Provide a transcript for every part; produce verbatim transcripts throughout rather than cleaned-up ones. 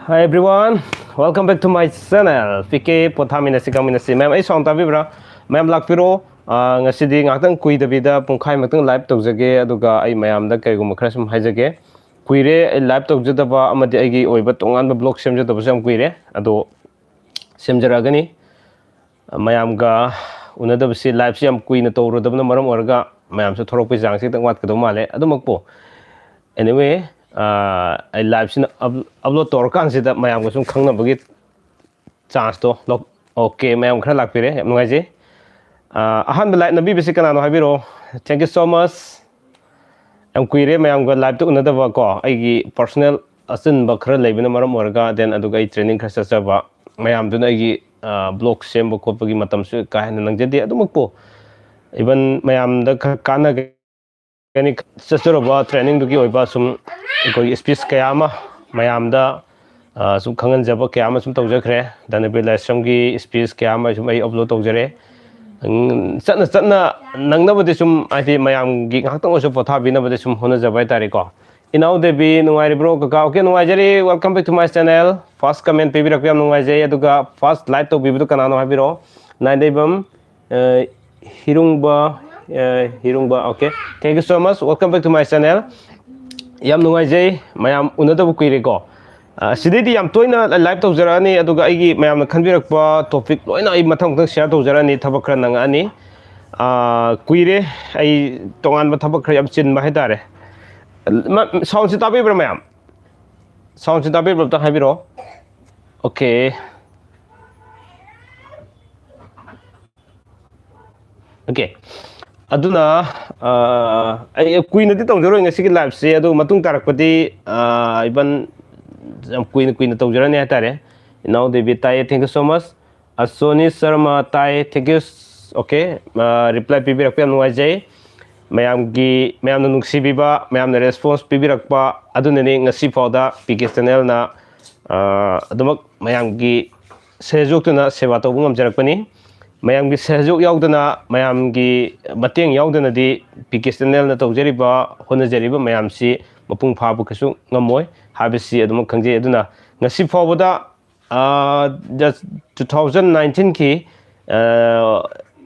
Hi everyone, welcome back to my channel, P K ꯄꯣꯊꯥꯃꯤꯟꯅꯁꯤ ꯈꯪꯃꯤꯟꯅꯁꯤ꯫ ꯃꯌꯥꯝ ꯑꯩ sound ꯇꯥꯕꯤꯕ꯭ꯔꯥ? ꯃꯌꯥꯝ ꯂꯥꯛꯄꯤꯔꯣ꯫ ꯑꯥ, ꯉꯁꯤꯗꯤ ꯉꯥꯏꯍꯥꯛꯇꯪ ꯀꯨꯏꯗꯕꯤꯗ ꯄꯨꯡꯈꯥꯏꯃꯨꯛꯇꯪ live ꯇꯧꯖꯒꯦ, ꯑꯗꯨꯒ ꯑꯩ ꯃꯌꯥꯝꯗ ꯀꯔꯤꯒꯨꯝꯕ ꯈꯔ ꯁꯨꯝ ꯍꯥꯏꯖꯒꯦ꯫ ꯀꯨꯏꯔꯦ ꯑꯩ live ꯇꯧꯖꯗꯕ ꯑꯃꯗꯤ ꯑꯩꯒꯤ ꯑꯣꯏꯕ ꯇꯣꯉꯥꯟꯕ vlog ꯁꯦꯝꯖꯗꯕꯁꯨ ꯌꯥꯝ ꯀꯨꯏꯔꯦ, ꯑꯗꯣ ꯁꯦꯝꯖꯔꯛꯑꯒꯅꯤ꯫ ꯃꯌꯥꯝꯒ ꯎꯅꯗꯕꯁꯤ, live ꯁꯤ ꯌꯥꯝ ꯀꯨꯏꯅ ꯇꯧꯔꯨꯗꯕꯅ ꯃꯔꯝ ꯑꯣꯏꯔꯒ ꯃꯌꯥꯝꯁꯨ ꯊꯣꯔꯛꯄꯒꯤ ꯆꯥꯡꯁꯤ ꯈꯤꯇꯪ ꯋꯥꯠꯀꯗꯧ ꯃꯥꯜꯂꯦ꯫ ꯑꯗꯨꯃꯛꯄꯨ, anyway, ꯑꯥ, ꯑꯩ live ꯁꯤꯅ up-, upload ꯇꯧꯔꯀꯥꯟꯁꯤꯗ ꯃꯌꯥꯝꯒ ꯁꯨꯝ ꯈꯪꯅꯕꯒꯤ chance ꯇꯣ ꯂꯧ-, OK, ꯃꯌꯥꯝ ꯈꯔ ꯂꯥꯛꯄꯤꯔꯦ, ꯌꯥꯝ ꯅꯨꯡꯉꯥꯏꯖꯩ꯫ ꯑꯥ, ꯑꯍꯥꯟꯕ like ꯅꯝꯕꯤꯕꯁꯤ ꯀꯅꯥꯅꯣ ꯍꯥꯏꯕꯤꯔꯛꯑꯣ꯫ Thank you so much꯫ ꯌꯥꯝ ꯀꯨꯏꯔꯦ ꯃꯌꯥꯝꯒ live ꯇ ꯎꯅꯗꯕ ꯀꯣ, ꯑꯩꯒꯤ personal ꯑꯆꯤꯟꯕ ꯈꯔ ꯂꯩꯕꯅ ꯃꯔꯝ ꯑꯣꯏꯔꯒ, then ꯑꯗꯨꯒ ꯑꯩ training ꯈꯔ ꯆꯠꯆꯕ, ꯃꯌꯥꯝꯗꯨꯅ ꯑꯩꯒꯤ, ꯑꯥ, vlog ꯁꯦꯝꯕ ꯈꯣꯠꯄꯒꯤ ꯃꯇꯝꯁꯨ ꯀꯥ ꯍꯦꯟꯅ ꯅꯪꯖꯗꯦ꯫ ꯑꯗꯨꯃꯛꯄꯨ even ꯃꯌꯥꯝꯗ ꯈꯔ ꯀꯥꯟꯅꯒꯅꯤ ꯆꯠꯆꯔꯨꯕ training ꯗꯨꯒꯤ ꯑꯣꯏꯕ ꯁꯨꯝ ꯑꯩꯈꯣꯏꯒꯤ speech ꯀꯌꯥ ꯑꯃ ꯃꯌꯥꯝꯗ, ꯑꯥ, ꯁꯨꯝ ꯈꯪꯍꯟꯖꯕ ꯀꯌꯥ ꯑꯃ ꯁꯨꯝ ꯇꯧꯖꯈ꯭ꯔꯦ꯫ ꯙꯅꯕꯤꯔ ꯂꯥꯏꯁ꯭ꯔꯝꯒꯤ speech ꯀꯌꯥ ꯑꯃ ꯁꯨꯝ ꯑꯩ upload ꯇꯧꯖꯔꯦ꯫ ꯎꯝ, ꯆꯠꯅ ꯆꯠꯅ ꯅꯪꯅꯕꯗꯤ ꯁꯨꯝ, ꯍꯥꯏꯗꯤ, ꯃꯌꯥꯝꯒꯤ ꯉꯥꯏꯍꯥꯛꯇꯪ ꯑꯣꯏꯔꯁꯨ ꯄꯣꯊꯥꯕꯤꯅꯕꯗꯤ ꯁꯨꯝ ꯍꯣꯠꯅꯖꯕ ꯍꯥꯏꯇꯥꯔꯦꯀꯣ꯫ ꯏꯅꯥꯎ ꯗꯦꯕꯤ, ꯅꯨꯡꯉꯥꯏꯔꯤꯕ꯭ꯔꯣ? ꯀꯀꯥ, OK, ꯅꯨꯡꯉꯥꯏꯖꯔꯤ꯫ Welcome back to my channel꯫ First comment ꯄꯤꯕꯤꯔꯛꯄ ꯌꯥꯝ ꯅꯨꯡꯉꯥꯏꯖꯩ꯫ ꯑꯗꯨꯒ first like ꯇꯧꯕꯤꯕꯗꯨ ꯀꯅꯥꯅꯣ ꯍꯥꯏꯕꯤꯔꯛꯑꯣ꯫ ꯅꯥꯏꯗꯩꯕꯝ, ꯑ, ꯍꯤꯔꯨꯡꯕ, ꯑ, ꯍꯤꯔꯨꯡꯕ, OK꯫ Thank you so much꯫ Welcome back to my channel꯫ ꯌꯥꯝ ꯅꯨꯡꯉꯥꯏꯖꯩ, ꯃꯌꯥꯝ ꯎꯅꯗꯕ ꯀꯨꯏꯔꯦꯀꯣ꯫ ꯑ, ꯁꯤꯗꯩꯗꯤ ꯌꯥꯝ ꯇꯣꯏꯅ live ꯇꯧꯖꯔꯛꯑꯅꯤ, ꯑꯗꯨꯒ ꯑꯩꯒꯤ ꯃꯌꯥꯝꯅ ꯈꯟꯕꯤꯔꯛꯄ topic ꯂꯣꯏꯅ ꯑꯩ ꯃꯊꯪ ꯃꯊꯪ share ꯇꯧꯖꯔꯛꯑꯅꯤ, ꯊꯕꯛ ꯈꯔ ꯅꯪꯉꯛꯑꯅꯤ꯫ ꯑ, ꯀꯨꯏꯔꯦ ꯑꯩ ꯇꯣꯉꯥꯟꯕ ꯊꯕꯛ ꯈꯔ ꯌꯥꯝ ꯆꯤꯟꯕ ꯍꯥꯏꯇꯥꯔꯦ꯫ ꯃ-, sound ꯁꯤ ꯇꯥꯕꯤꯕ꯭ꯔꯥ ꯃꯌꯥꯝ? Sound ꯁꯤ ꯇꯥꯕꯤꯕ꯭ꯔꯥ? ꯑꯝꯇ ꯍꯥꯏꯕꯤꯔꯛꯑꯣ꯫ OK꯫ OK꯫ ꯑꯗꯨꯅ, ꯑ, ꯑꯩ ꯀꯨꯏꯅꯗꯤ ꯇꯧꯖꯔꯣꯏ ꯉꯁꯤꯒꯤ live ꯁꯦ, ꯑꯗꯨ ꯃꯇꯨꯡ ꯇꯥꯔꯛꯄꯗꯤ, ꯑ, even ꯌꯥꯝ ꯀꯨꯏꯅ ꯀꯨꯏꯅ ꯇꯧꯖꯔꯅꯤ ꯍꯥꯏꯇꯥꯔꯦ꯫ ꯏꯅꯥꯎ ꯗꯦꯕꯤ ꯇꯥꯏꯌꯦ, thank you so much꯫ ꯑꯁꯣꯅꯤ Sharma ꯇꯥꯏ, thank you꯫ OK, ꯑ, reply ꯄꯤꯕꯤꯔꯛꯄ ꯌꯥꯝ ꯅꯨꯡꯉꯥꯏꯖꯩ꯫ ꯃꯌꯥꯝꯒꯤ, ꯃꯌꯥꯝꯅ ꯅꯨꯡꯁꯤꯕꯤꯕ, ꯃꯌꯥꯝꯅ response ꯄꯤꯕꯤꯔꯛꯄ ꯑꯗꯨꯅꯅꯤ ꯉꯁꯤ ꯐꯥꯎꯗ P K channel ꯅ, ꯑ, ꯑꯗꯨꯃꯛ ꯃꯌꯥꯝꯒꯤ ꯁꯦꯖꯣꯛꯇꯨꯅ ꯁꯦꯕꯥ ꯇꯧꯕ ꯉꯝꯖꯔꯛꯄꯅꯤ꯫ ꯃꯌꯥꯝꯒꯤ ꯁꯦꯖꯣꯛ ꯌꯥꯎꯗꯅ, ꯃꯌꯥꯝꯒꯤ ꯃꯇꯦꯡ ꯌꯥꯎꯗꯅꯗꯤ P K channel ꯅ ꯇꯧꯖꯔꯤꯕ, ꯍꯣꯠꯅꯖꯔꯤꯕ ꯃꯌꯥꯝꯁꯤ ꯃꯄꯨꯡ ꯐꯥꯕ ꯀꯩꯁꯨ ꯉꯝꯃꯣꯏ ꯍꯥꯏꯕꯁꯤ ꯑꯗꯨꯃꯛ ꯈꯪꯖꯩ꯫ ꯑꯗꯨꯅ ꯉꯁꯤ ꯐꯥꯎꯕꯗ, ꯑꯥ, just two thousand nineteen ꯀꯤ, ꯑꯥ,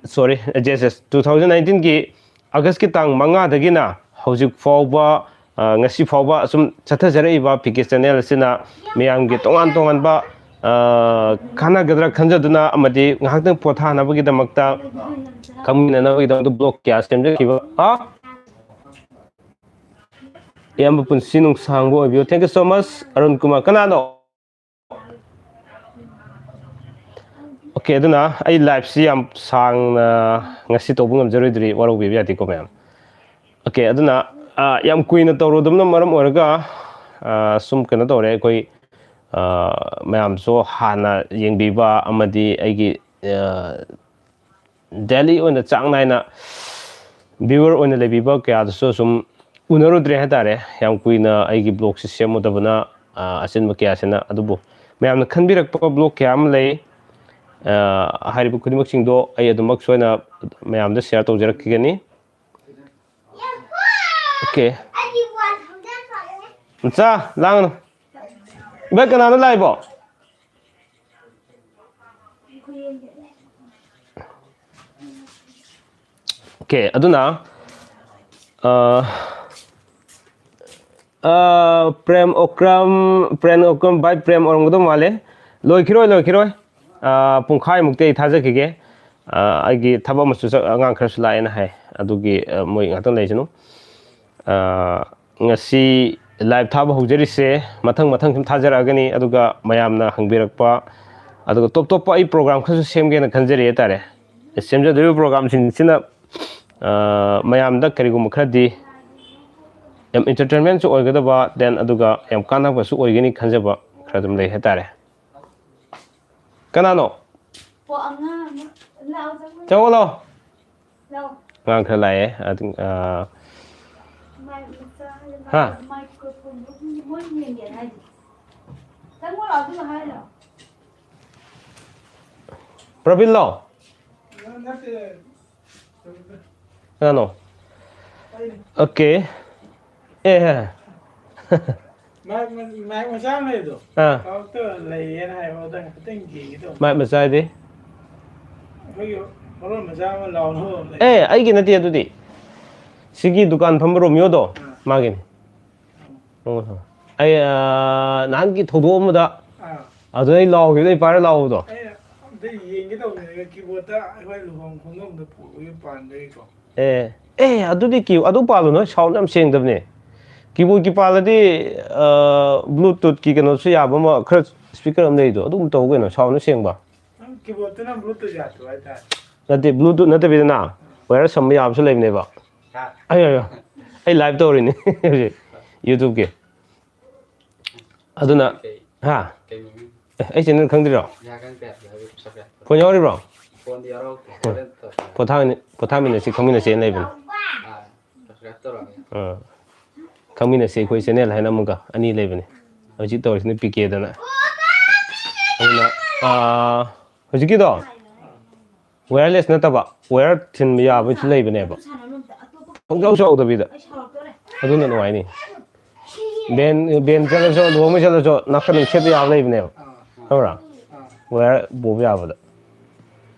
sorry, yes, yes, two thousand nineteen ꯀꯤ ꯑꯥꯒꯁꯀꯤ ꯇꯥꯡ ꯃꯉꯥꯗꯒꯤꯅ ꯍꯧꯖꯤꯛ ꯐꯥꯎꯕ, ꯑꯥ, ꯉꯁꯤ ꯐꯥꯎꯕ ꯑꯁꯨꯝ ꯆꯠꯊꯖꯔꯛꯏꯕ ꯄꯤ ꯀꯦ ꯆꯦꯅꯦꯜ ꯑꯁꯤꯅ ꯃꯤꯌꯥꯝꯒꯤ ꯇꯣꯉꯥꯟ ꯇꯣꯉꯥꯟꯕ, ꯑꯥ, ꯀꯥꯟꯅꯒꯗ꯭ꯔꯥ ꯈꯟꯖꯗꯨꯅ ꯑꯃꯗꯤ ꯉꯥꯏꯍꯥꯛꯇꯪ ꯄꯣꯊꯥꯅꯕꯒꯤꯗꯃꯛꯇ, ꯈꯪꯃꯤꯟꯅꯅꯕꯒꯤꯗꯃꯛꯇ ꯕ꯭ꯂꯣꯛ ꯀꯌꯥ ꯁꯦꯝꯖꯈꯤꯕ꯫ ꯍꯥ? ꯏꯌꯥꯝꯕ ꯄꯨꯟꯁꯤ ꯅꯨꯡꯁꯥꯡꯕ ꯑꯣꯏꯕꯤꯌꯨ꯫ Thank you so much, Arun Kumar. ꯀꯅꯥꯅꯣ? ꯑꯣꯀꯦ, ꯑꯗꯨꯅ ꯑꯩ ꯂꯥꯏꯞꯁꯤ ꯌꯥꯝ ꯁꯥꯡꯅ ꯉꯁꯤ ꯇꯧꯕ ꯉꯝꯖꯔꯣꯏꯗ꯭ꯔꯤ, ꯋꯥꯔꯧꯕꯤꯕ ꯌꯥꯗꯦꯀꯣ ꯃꯌꯥꯝ꯫ ꯑꯣꯀꯦ, ꯑꯗꯨꯅ, ꯑ, ꯌꯥꯝ ꯀꯨꯏꯅ ꯇꯧꯔꯨꯗꯕꯅ ꯃꯔꯝ ꯑꯣꯏꯔꯒ, ꯑ, ꯁꯨꯝ ꯀꯩꯅꯣ ꯇꯧꯔꯦ, ꯑꯩꯈꯣꯏ, ꯑ, ꯃꯌꯥꯝꯁꯨ ꯍꯥꯟꯅ ꯌꯦꯡꯕꯤꯕ ꯑꯃꯗꯤ ꯑꯩꯒꯤ, ꯑ, ꯗꯦꯂꯤ ꯑꯣꯏꯅ ꯆꯥꯡ ꯅꯥꯏꯅ ꯚ꯭ꯌꯨꯋꯔ ꯑꯣꯏꯅ ꯂꯩꯕꯤꯕ ꯀꯌꯥꯗꯁꯨ ꯁꯨꯝ ꯎꯅꯔꯨꯗ꯭ꯔꯦ ꯍꯥꯏꯇꯥꯔꯦ꯫ ꯌꯥꯝ ꯀꯨꯏꯅ ꯑꯩꯒꯤ ꯕ꯭ꯂꯣꯛꯁꯤ ꯁꯦꯝꯃꯨꯗꯕꯅ, ꯑ, ꯑꯆꯤꯟꯕ ꯀꯌꯥꯁꯤꯅ꯫ ꯑꯗꯨꯕꯨ ꯃꯌꯥꯝꯅ ꯈꯟꯕꯤꯔꯛꯄ ꯕ꯭ꯂꯣꯛ ꯀꯌꯥ ꯑꯃ ꯂꯩ꯫ ꯑ, ꯍꯥꯏꯔꯤꯕ ꯈꯨꯗꯤꯡꯃꯛꯁꯤꯡꯗꯣ ꯑꯩ ꯑꯗꯨꯃꯛ ꯁꯣꯏꯅ ꯃꯌꯥꯝꯗ ꯁꯤꯌꯔ ꯇꯧꯖꯔꯛꯈꯤꯒꯅꯤ꯫ ꯑꯣꯀꯦ꯫ ꯃꯆꯥ, ꯂꯥꯡꯒꯅꯨ꯫ ꯏꯚꯥꯏ, ꯀꯅꯥꯅꯣ ꯂꯥꯛꯏꯕꯣ? ꯑꯣꯀꯦ, ꯑꯗꯨꯅ, ꯑ, ꯑ, ꯄ꯭ꯔꯦꯝ ꯑꯣꯀ꯭ꯔꯝ, ꯄ꯭ꯔꯦꯝ ꯑꯣꯀ꯭ꯔꯝ, ꯚꯥꯏ, ꯄ꯭ꯔꯦꯝ ꯑꯣꯏꯔꯝꯒꯗꯧ ꯃꯥꯜꯂꯦ꯫ ꯂꯣꯏꯈꯤꯔꯣꯏ, ꯂꯣꯏꯈꯤꯔꯣꯏ꯫ ꯑ, ꯄꯨꯡꯈꯥꯏꯃꯨꯛꯇꯤ ꯑꯩ ꯊꯥꯖꯈꯤꯒꯦ꯫ ꯑ, ꯑꯩꯒꯤ ꯊꯕꯛ ꯑꯃꯁꯨ ꯆꯠ-, ꯑꯉꯥꯡ ꯈꯔꯁꯨ ꯂꯥꯛꯑꯦꯅ ꯍꯥꯏ꯫ ꯑꯗꯨꯒꯤ, ꯑ, ꯃꯣꯏ ꯉꯥꯛꯇꯪ ꯂꯩꯁꯅꯨ꯫ ꯑ, ꯉꯁꯤ ꯂꯥꯏꯚ ꯊꯥꯕ ꯍꯧꯖꯔꯤꯁꯦ ꯃꯊꯪ ꯃꯊꯪ ꯁꯨꯝ ꯊꯥꯖꯔꯛꯑꯒꯅꯤ꯫ ꯑꯗꯨꯒ ꯃꯌꯥꯝꯅ ꯍꯪꯕꯤꯔꯛꯄ, ꯑꯗꯨꯒ ꯇꯣꯞ ꯇꯣꯞꯄ ꯑꯩ ꯄ꯭ꯔꯣꯒ꯭ꯔꯥꯝ ꯈꯔꯁꯨ ꯁꯦꯝꯒꯦꯅ ꯈꯟꯖꯔꯤ ꯍꯥꯏꯇꯥꯔꯦ꯫ ꯁꯦꯝꯖꯗꯣꯔꯤꯕ ꯄ꯭ꯔꯣꯒ꯭ꯔꯥꯝꯁꯤꯡꯁꯤꯅ, ꯑ, ꯃꯌꯥꯝꯗ ꯀꯔꯤꯒꯨꯝꯕ ꯈꯔꯗꯤ ꯌꯥꯝ ꯏꯟꯇꯔꯇꯦꯟꯃꯦꯟꯁꯨ ꯑꯣꯏꯒꯗꯕ, then ꯑꯗꯨꯒ ꯌꯥꯝ ꯀꯥꯟꯅꯕꯁꯨ ꯑꯣꯏꯒꯅꯤ ꯈꯟꯖꯕ ꯈꯔ ꯑꯗꯨꯝ ꯂꯩ ꯍꯥꯏꯇꯥꯔꯦ꯫ ꯀꯅꯥꯅꯣ? ꯄꯣ ꯑꯉꯥꯡ ꯑꯃ ꯂꯥꯛꯑꯣ, ꯆꯪꯉꯣ꯫ ꯆꯪꯉꯣ, ꯂꯥꯛꯑꯣ꯫ ꯂꯥꯛꯑꯣ꯫ ꯑꯉꯥꯡ ꯈꯔ ꯂꯥꯛꯑꯦ꯫ ꯑꯗꯨ, ꯑ, ꯃꯥꯏ ꯃꯆꯥ ꯍꯥꯏꯗꯤ ꯍꯥ? ꯃꯥꯏ-, ꯃꯥꯏꯀ꯭ꯔꯣꯐꯣꯟꯗꯣ ꯃꯣꯏ ꯌꯦꯡꯒꯦ ꯍꯥꯏꯗꯤ꯫ ꯆꯪꯉꯣ ꯂꯥꯛꯑꯣ, ꯑꯗꯨꯒ ꯍꯥꯏꯔꯣ꯫ ꯄ꯭ꯔꯕꯤꯟꯂꯣ? ꯅꯠꯇꯦ꯫ ꯀꯅꯥꯅꯣ? ꯑꯣꯀꯦ꯫ ꯑꯦ, ꯍꯦ꯫ ꯃꯥꯏꯛ ꯃ- ꯃꯥꯏꯛ ꯃꯆꯥ ꯑꯃ ꯂꯩꯕꯗꯣ꯫ ꯑꯥ ꯀꯥꯎꯟꯇꯔ ꯂꯩꯌꯦꯅ ꯍꯥꯏꯕ ꯑꯗ ꯈꯤꯇꯪ ꯌꯦꯡꯒꯦ ꯇꯧꯕ꯫ ꯃꯥꯏꯛ ꯃꯆꯥ ꯍꯥꯏꯗꯤ? ꯑꯩꯈꯣꯏꯒꯤ ꯍꯣꯔꯣꯟ ꯃꯆꯥ ꯑꯃ ꯂꯥꯎꯅꯕ ꯑꯃ ꯂꯩ꯫ ꯑꯦ, ꯑꯩꯒꯤ ꯅꯠꯇꯦ ꯑꯗꯨꯗꯤ꯫ ꯁꯤꯒꯤ ꯗꯨꯀꯥꯟ ꯐꯝꯕ ꯔꯣꯃꯤꯌꯣꯗꯣ, ꯃꯥꯒꯤꯅꯤ꯫ ꯑꯣ, ꯑꯩ ꯑꯥ, ꯅꯍꯥꯟꯒꯤ ꯊꯧꯗꯣꯛ ꯑꯃꯗ ꯑꯥ ꯑꯗꯨꯗ ꯑꯩ ꯂꯥꯎꯈꯤꯕꯗꯣ, ꯑꯩ ꯄꯥꯏꯔ ꯂꯥꯎꯕꯗꯣ꯫ ꯑꯩꯅ ꯑꯝꯇ ꯌꯦꯡꯒꯦ ꯇꯧꯕꯅꯦ, ꯀꯤꯕꯣꯔꯗꯇ ꯑꯩꯈꯣꯏ ꯂꯨꯍꯣꯡ ꯈꯣꯡꯗꯣꯡꯕꯗ ꯄꯨꯕꯒꯤ ꯄꯥꯟꯕꯒꯤꯀꯣ꯫ ꯑꯦ ꯑꯦ ꯑꯗꯨꯗꯤ ꯀꯤ ꯑꯗꯨ ꯄꯥꯜꯂꯨꯅꯣ, ꯁꯥꯎꯟ ꯌꯥꯝ ꯁꯦꯡꯗꯕꯅꯦ꯫ ꯀꯤꯕꯣꯔꯗꯀꯤ ꯄꯥꯜꯂꯗꯤ ꯕ꯭ꯂꯨꯇꯨꯠꯀꯤ ꯀꯩꯅꯣꯁꯨ ꯌꯥꯕ ꯑꯃ, ꯈꯔ ꯏꯁꯄꯤꯀꯔ ꯑꯃ ꯂꯩꯗꯣ, ꯑꯗꯨꯝ ꯇꯧ ꯀꯩꯅꯣ, ꯁꯥꯎꯟꯗꯣ ꯁꯦꯡꯕ꯫ ꯅꯪ ꯀꯤꯕꯣꯔꯗꯇꯨꯅ ꯕ꯭ꯂꯨꯇꯨꯠ ꯌꯥꯗꯕ ꯍꯥꯏꯇꯥꯔꯦ꯫ ꯅꯠꯇꯦ, ꯕ꯭ꯂꯨꯇꯨꯠ ꯅꯠꯇꯕꯤꯗꯅ ꯋꯥꯌꯔ ꯁꯝꯕ ꯌꯥꯕꯁꯨ ꯂꯩꯕꯅꯦꯕ꯫ ꯍꯥ? ꯑꯩ ꯑꯩ ꯂꯥꯏꯚ ꯇꯧꯔꯤꯅꯤ ꯍꯧꯖꯤꯛ ꯌꯨꯇ꯭ꯌꯨꯕꯀꯤ꯫ ꯑꯗꯨꯅ, ꯍꯥ? ꯑꯦ, ꯑꯩ ꯆꯦꯅꯦꯜ ꯈꯪꯗ꯭ꯔꯤꯔꯣ? ꯐꯣꯟ ꯌꯥꯎꯔꯤꯕ꯭ꯔꯣ? ꯄꯣꯊꯥꯃꯤꯟꯅ- ꯄꯣꯊꯥꯃꯤꯟꯅꯁꯤ, ꯈꯪꯃꯤꯟꯅꯁꯤ ꯍꯥꯏꯅ ꯂꯩꯕꯅꯦ꯫ ꯑꯥ, ꯈꯪꯃꯤꯟꯅꯁꯤ ꯑꯩꯈꯣꯏ ꯆꯦꯅꯦꯜ ꯍꯥꯏꯅ ꯑꯃꯒ ꯑꯅꯤ ꯂꯩꯕꯅꯦ꯫ ꯍꯧꯖꯤꯛ ꯇꯧꯔꯤꯁꯤꯅ ꯄꯤ ꯀꯦꯗꯅ꯫ ꯑꯗꯨꯅ, ꯑꯥ, ꯍꯧꯖꯤꯛꯀꯤꯗꯣ ꯋꯥꯌꯔꯂꯦꯁ ꯅꯠꯇꯕ, ꯋꯥꯌꯔ ꯊꯤꯟꯕ ꯌꯥꯕꯁꯨ ꯂꯩꯕꯅꯦꯕ꯫ ꯄꯪꯆꯥꯎ ꯆꯥꯎꯗꯕꯤꯗ꯫ ꯑꯗꯨꯅ ꯅꯨꯡꯉꯥꯏꯅꯤ꯫ ꯕꯦꯟ ꯕꯦꯟ ꯆꯠꯂꯁꯨ, ꯂꯨꯍꯣꯡꯕꯩ ꯆꯠꯂꯁꯨ ꯅꯥꯀꯟꯗ ꯁꯦꯠꯄ ꯌꯥꯕ ꯂꯩꯕꯅꯦꯕ꯫ ꯈꯪꯕ꯭ꯔꯥ? ꯋꯥꯌꯔ ꯄꯨꯕ ꯌꯥꯕꯗ꯫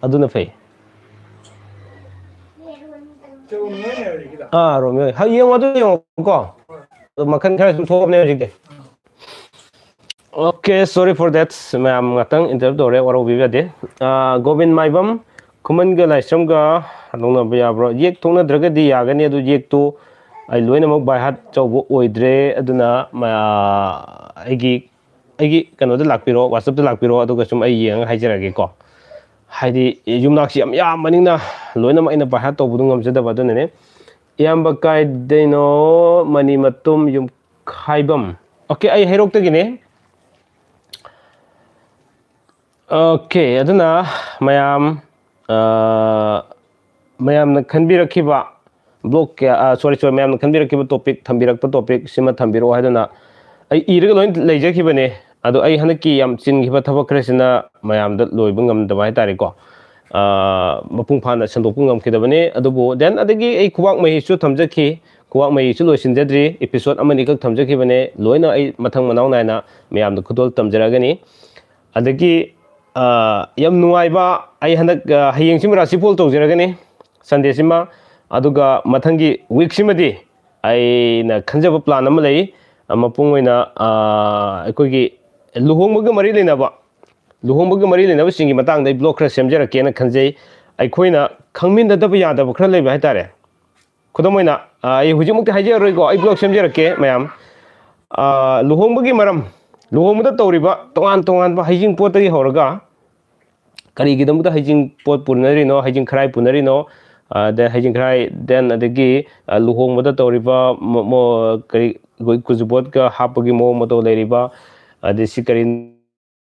ꯑꯗꯨꯅ ꯐꯩ꯫ ꯑꯥ, ꯔꯣꯃꯤꯌꯣ꯫ ꯍꯣꯏ, ꯌꯦꯡꯉꯣ, ꯑꯗꯨ ꯌꯦꯡꯉꯣꯀꯣ꯫ ꯑꯗꯣ ꯃꯈꯜ ꯈꯔ ꯁꯨꯝ ꯊꯣꯛꯑꯕꯅꯦ ꯍꯧꯖꯤꯛꯇꯤ꯫ Okay, sorry for that. ꯃꯌꯥꯝ ꯉꯥꯛꯇꯪ interrupt ꯇꯧꯔꯦ, ꯋꯥꯔꯧꯕꯤꯕ ꯌꯥꯗꯦ꯫ ꯑꯥ, ꯒꯣꯕꯤꯟ ꯃꯥꯏꯕꯝ, ꯈꯨꯃꯟꯒ ꯂꯥꯏꯁ꯭ꯔꯝꯒ ꯂꯧꯅꯕ ꯌꯥꯕ꯭ꯔꯣ? ꯌꯦꯛ ꯊꯣꯛꯅꯗ꯭ꯔꯒꯗꯤ ꯌꯥꯒꯅꯤ, ꯑꯗꯨ ꯌꯦꯛꯇꯨ ꯑꯩ ꯂꯣꯏꯅꯃꯛ by heart ꯇꯧꯕ ꯑꯣꯏꯗ꯭ꯔꯦ, ꯑꯗꯨꯅ ꯃ-, ꯑꯩꯒꯤ, ꯑꯩꯒꯤ ꯀꯩꯅꯣꯗ ꯂꯥꯛꯄꯤꯔꯣ, WhatsApp-ꯇ ꯂꯥꯛꯄꯤꯔꯣ, ꯑꯗꯨꯒ ꯁꯨꯝ ꯑꯩ ꯌꯦꯡꯉꯒ ꯍꯥꯏꯖꯔꯛꯑꯒꯦꯀꯣ꯫ ꯍꯥꯏꯗꯤ ꯌꯨꯝꯅꯥꯛꯁꯤ ꯌꯥꯝ ꯌꯥꯝꯕꯅꯤꯅ ꯂꯣꯏꯅꯃꯛ ꯑꯩꯅ by heart ꯇꯧꯕꯗꯨ ꯉꯝꯖꯗꯕ, ꯑꯗꯨꯅꯅꯦ꯫ ꯏꯌꯥꯝꯕ ꯀꯥꯏꯗꯩꯅꯣ? ꯃꯅꯤꯃꯇꯣꯝ ꯌꯨꯝꯈꯥꯏꯕꯝ꯫ Okay, ꯑꯩ ꯍꯩꯔꯣꯛꯇꯒꯤꯅꯦ꯫ Okay, ꯑꯗꯨꯅ ꯃꯌꯥꯝ, ꯑ, ꯃꯌꯥꯝꯅ ꯈꯟꯕꯤꯔꯛꯈꯤꯕ ꯕ꯭ꯂꯣꯛ ꯀꯌꯥ, ꯑ, sorry, sorry, ꯃꯌꯥꯝꯅ ꯈꯟꯕꯤꯔꯛꯈꯤꯕ topic, ꯊꯝꯕꯤꯔꯛꯄ topic ꯁꯤꯃ ꯊꯝꯕꯤꯔꯛꯑꯣ ꯍꯥꯏꯗꯨꯅ ꯑꯩ ꯏꯔꯒ ꯂꯣꯏ ꯂꯩꯖꯈꯤꯕꯅꯦ꯫ ꯑꯗꯣ ꯑꯩ ꯍꯟꯗꯛꯀꯤ ꯌꯥꯝ ꯆꯤꯟꯈꯤꯕ ꯊꯕꯛ ꯈꯔꯁꯤꯅ ꯃꯌꯥꯝꯗ ꯂꯣꯏꯕ ꯉꯝꯗꯕ ꯍꯥꯏꯇꯥꯔꯦꯀꯣ꯫ ꯑ, ꯃꯄꯨꯡ ꯐꯥꯅ ꯁꯟꯗꯣꯛꯄ ꯉꯝꯈꯤꯗꯕꯅꯦ꯫ ꯑꯗꯨꯕꯨ then ꯑꯗꯒꯤ ꯑꯩ ꯈꯨꯕꯥꯛ ꯃꯍꯤꯁꯨ ꯊꯝꯖꯈꯤ꯫ ꯈꯨꯋꯥꯛ ꯃꯩꯁꯨ ꯂꯣꯏꯁꯤꯟꯖꯗ꯭ꯔꯤ, episode ꯑꯃꯅꯤꯈꯛ ꯊꯝꯖꯈꯤꯕꯅꯦ, ꯂꯣꯏꯅ ꯑꯩ ꯃꯊꯪ ꯃꯅꯥꯎ ꯅꯥꯏꯅ ꯃꯌꯥꯝꯗ ꯈꯨꯗꯣꯜ ꯇꯝꯖꯔꯛꯑꯒꯅꯤ꯫ ꯑꯗꯒꯤ ꯑ, ꯌꯥꯝ ꯅꯨꯡꯉꯥꯏꯕ, ꯑꯩ ꯍꯟꯗꯛ ꯑ, ꯍꯌꯦꯡꯁꯤꯃ ꯔꯥꯁꯤ ꯐꯣꯜ ꯇꯧꯖꯔꯒꯅꯤ, Sundayꯁꯤꯃ꯫ ꯑꯗꯨꯒ ꯃꯊꯪꯒꯤ weekꯁꯤꯃꯗꯤ ꯑꯩꯅ ꯈꯟꯖꯕ plan ꯑꯃ ꯂꯩ꯫ ꯑ, ꯃꯄꯨꯡ ꯑꯣꯏꯅ ꯑ, ꯑꯩꯈꯣꯏꯒꯤ ꯂꯨꯍꯣꯡꯕꯒ ꯃꯔꯤ ꯂꯩꯅꯕ, ꯂꯨꯍꯣꯡꯕꯒ ꯃꯔꯤ ꯂꯩꯅꯕꯁꯤꯡꯒꯤ ꯃꯇꯥꯡꯗ ꯑꯩ vlog ꯈꯔ ꯁꯦꯝꯖꯔꯛꯀꯦꯅ ꯈꯟꯖꯩ꯫ ꯑꯩꯈꯣꯏꯅ ꯈꯪꯃꯤꯟꯅꯗꯕ ꯌꯥꯗꯕ ꯈꯔ ꯂꯩꯕ ꯍꯥꯏꯇꯥꯔꯦ꯫ ꯈꯨꯗꯝ ꯑꯣꯏꯅ, ꯑ, ꯑꯩ ꯍꯧꯖꯤꯛꯃꯛꯇꯤ ꯍꯥꯏꯖꯔꯔꯣꯏꯀꯣ, ꯑꯩ vlog ꯁꯦꯝꯖꯔꯛꯀꯦ ꯃꯌꯥꯝ꯫ ꯑ, ꯂꯨꯍꯣꯡꯕꯒꯤ ꯃꯔꯝ, ꯂꯨꯍꯣꯡꯕꯗ ꯇꯧꯔꯤꯕ ꯇꯣꯉꯥꯟ ꯇꯣꯉꯥꯟꯕ ꯍꯩꯖꯤꯡ ꯄꯣꯠꯇꯒꯤ ꯍꯧꯔꯒ, ꯀꯔꯤꯒꯤꯗꯃꯛꯇ ꯍꯩꯖꯤꯡ ꯄꯣꯠ ꯄꯨꯅꯔꯤꯅꯣ, ꯍꯩꯖꯤꯡ ꯈꯔꯥꯏ ꯄꯨꯅꯔꯤꯅꯣ, ꯑ, then ꯍꯩꯖꯤꯡ ꯈꯔꯥꯏ, then ꯑꯗꯒꯤ, ꯑ, ꯂꯨꯍꯣꯡꯕꯗ ꯇꯧꯔꯤꯕ ꯃ-, ꯃ-, ꯀꯔꯤ, ꯑꯩꯈꯣꯏ ꯀꯨꯖꯨꯕꯣꯠꯀ ꯍꯥꯞꯄꯒꯤ ꯃꯑꯣꯡ ꯃꯇꯧ ꯂꯩꯔꯤꯕ, ꯑꯗꯩ ꯁꯤ ꯀꯔꯤ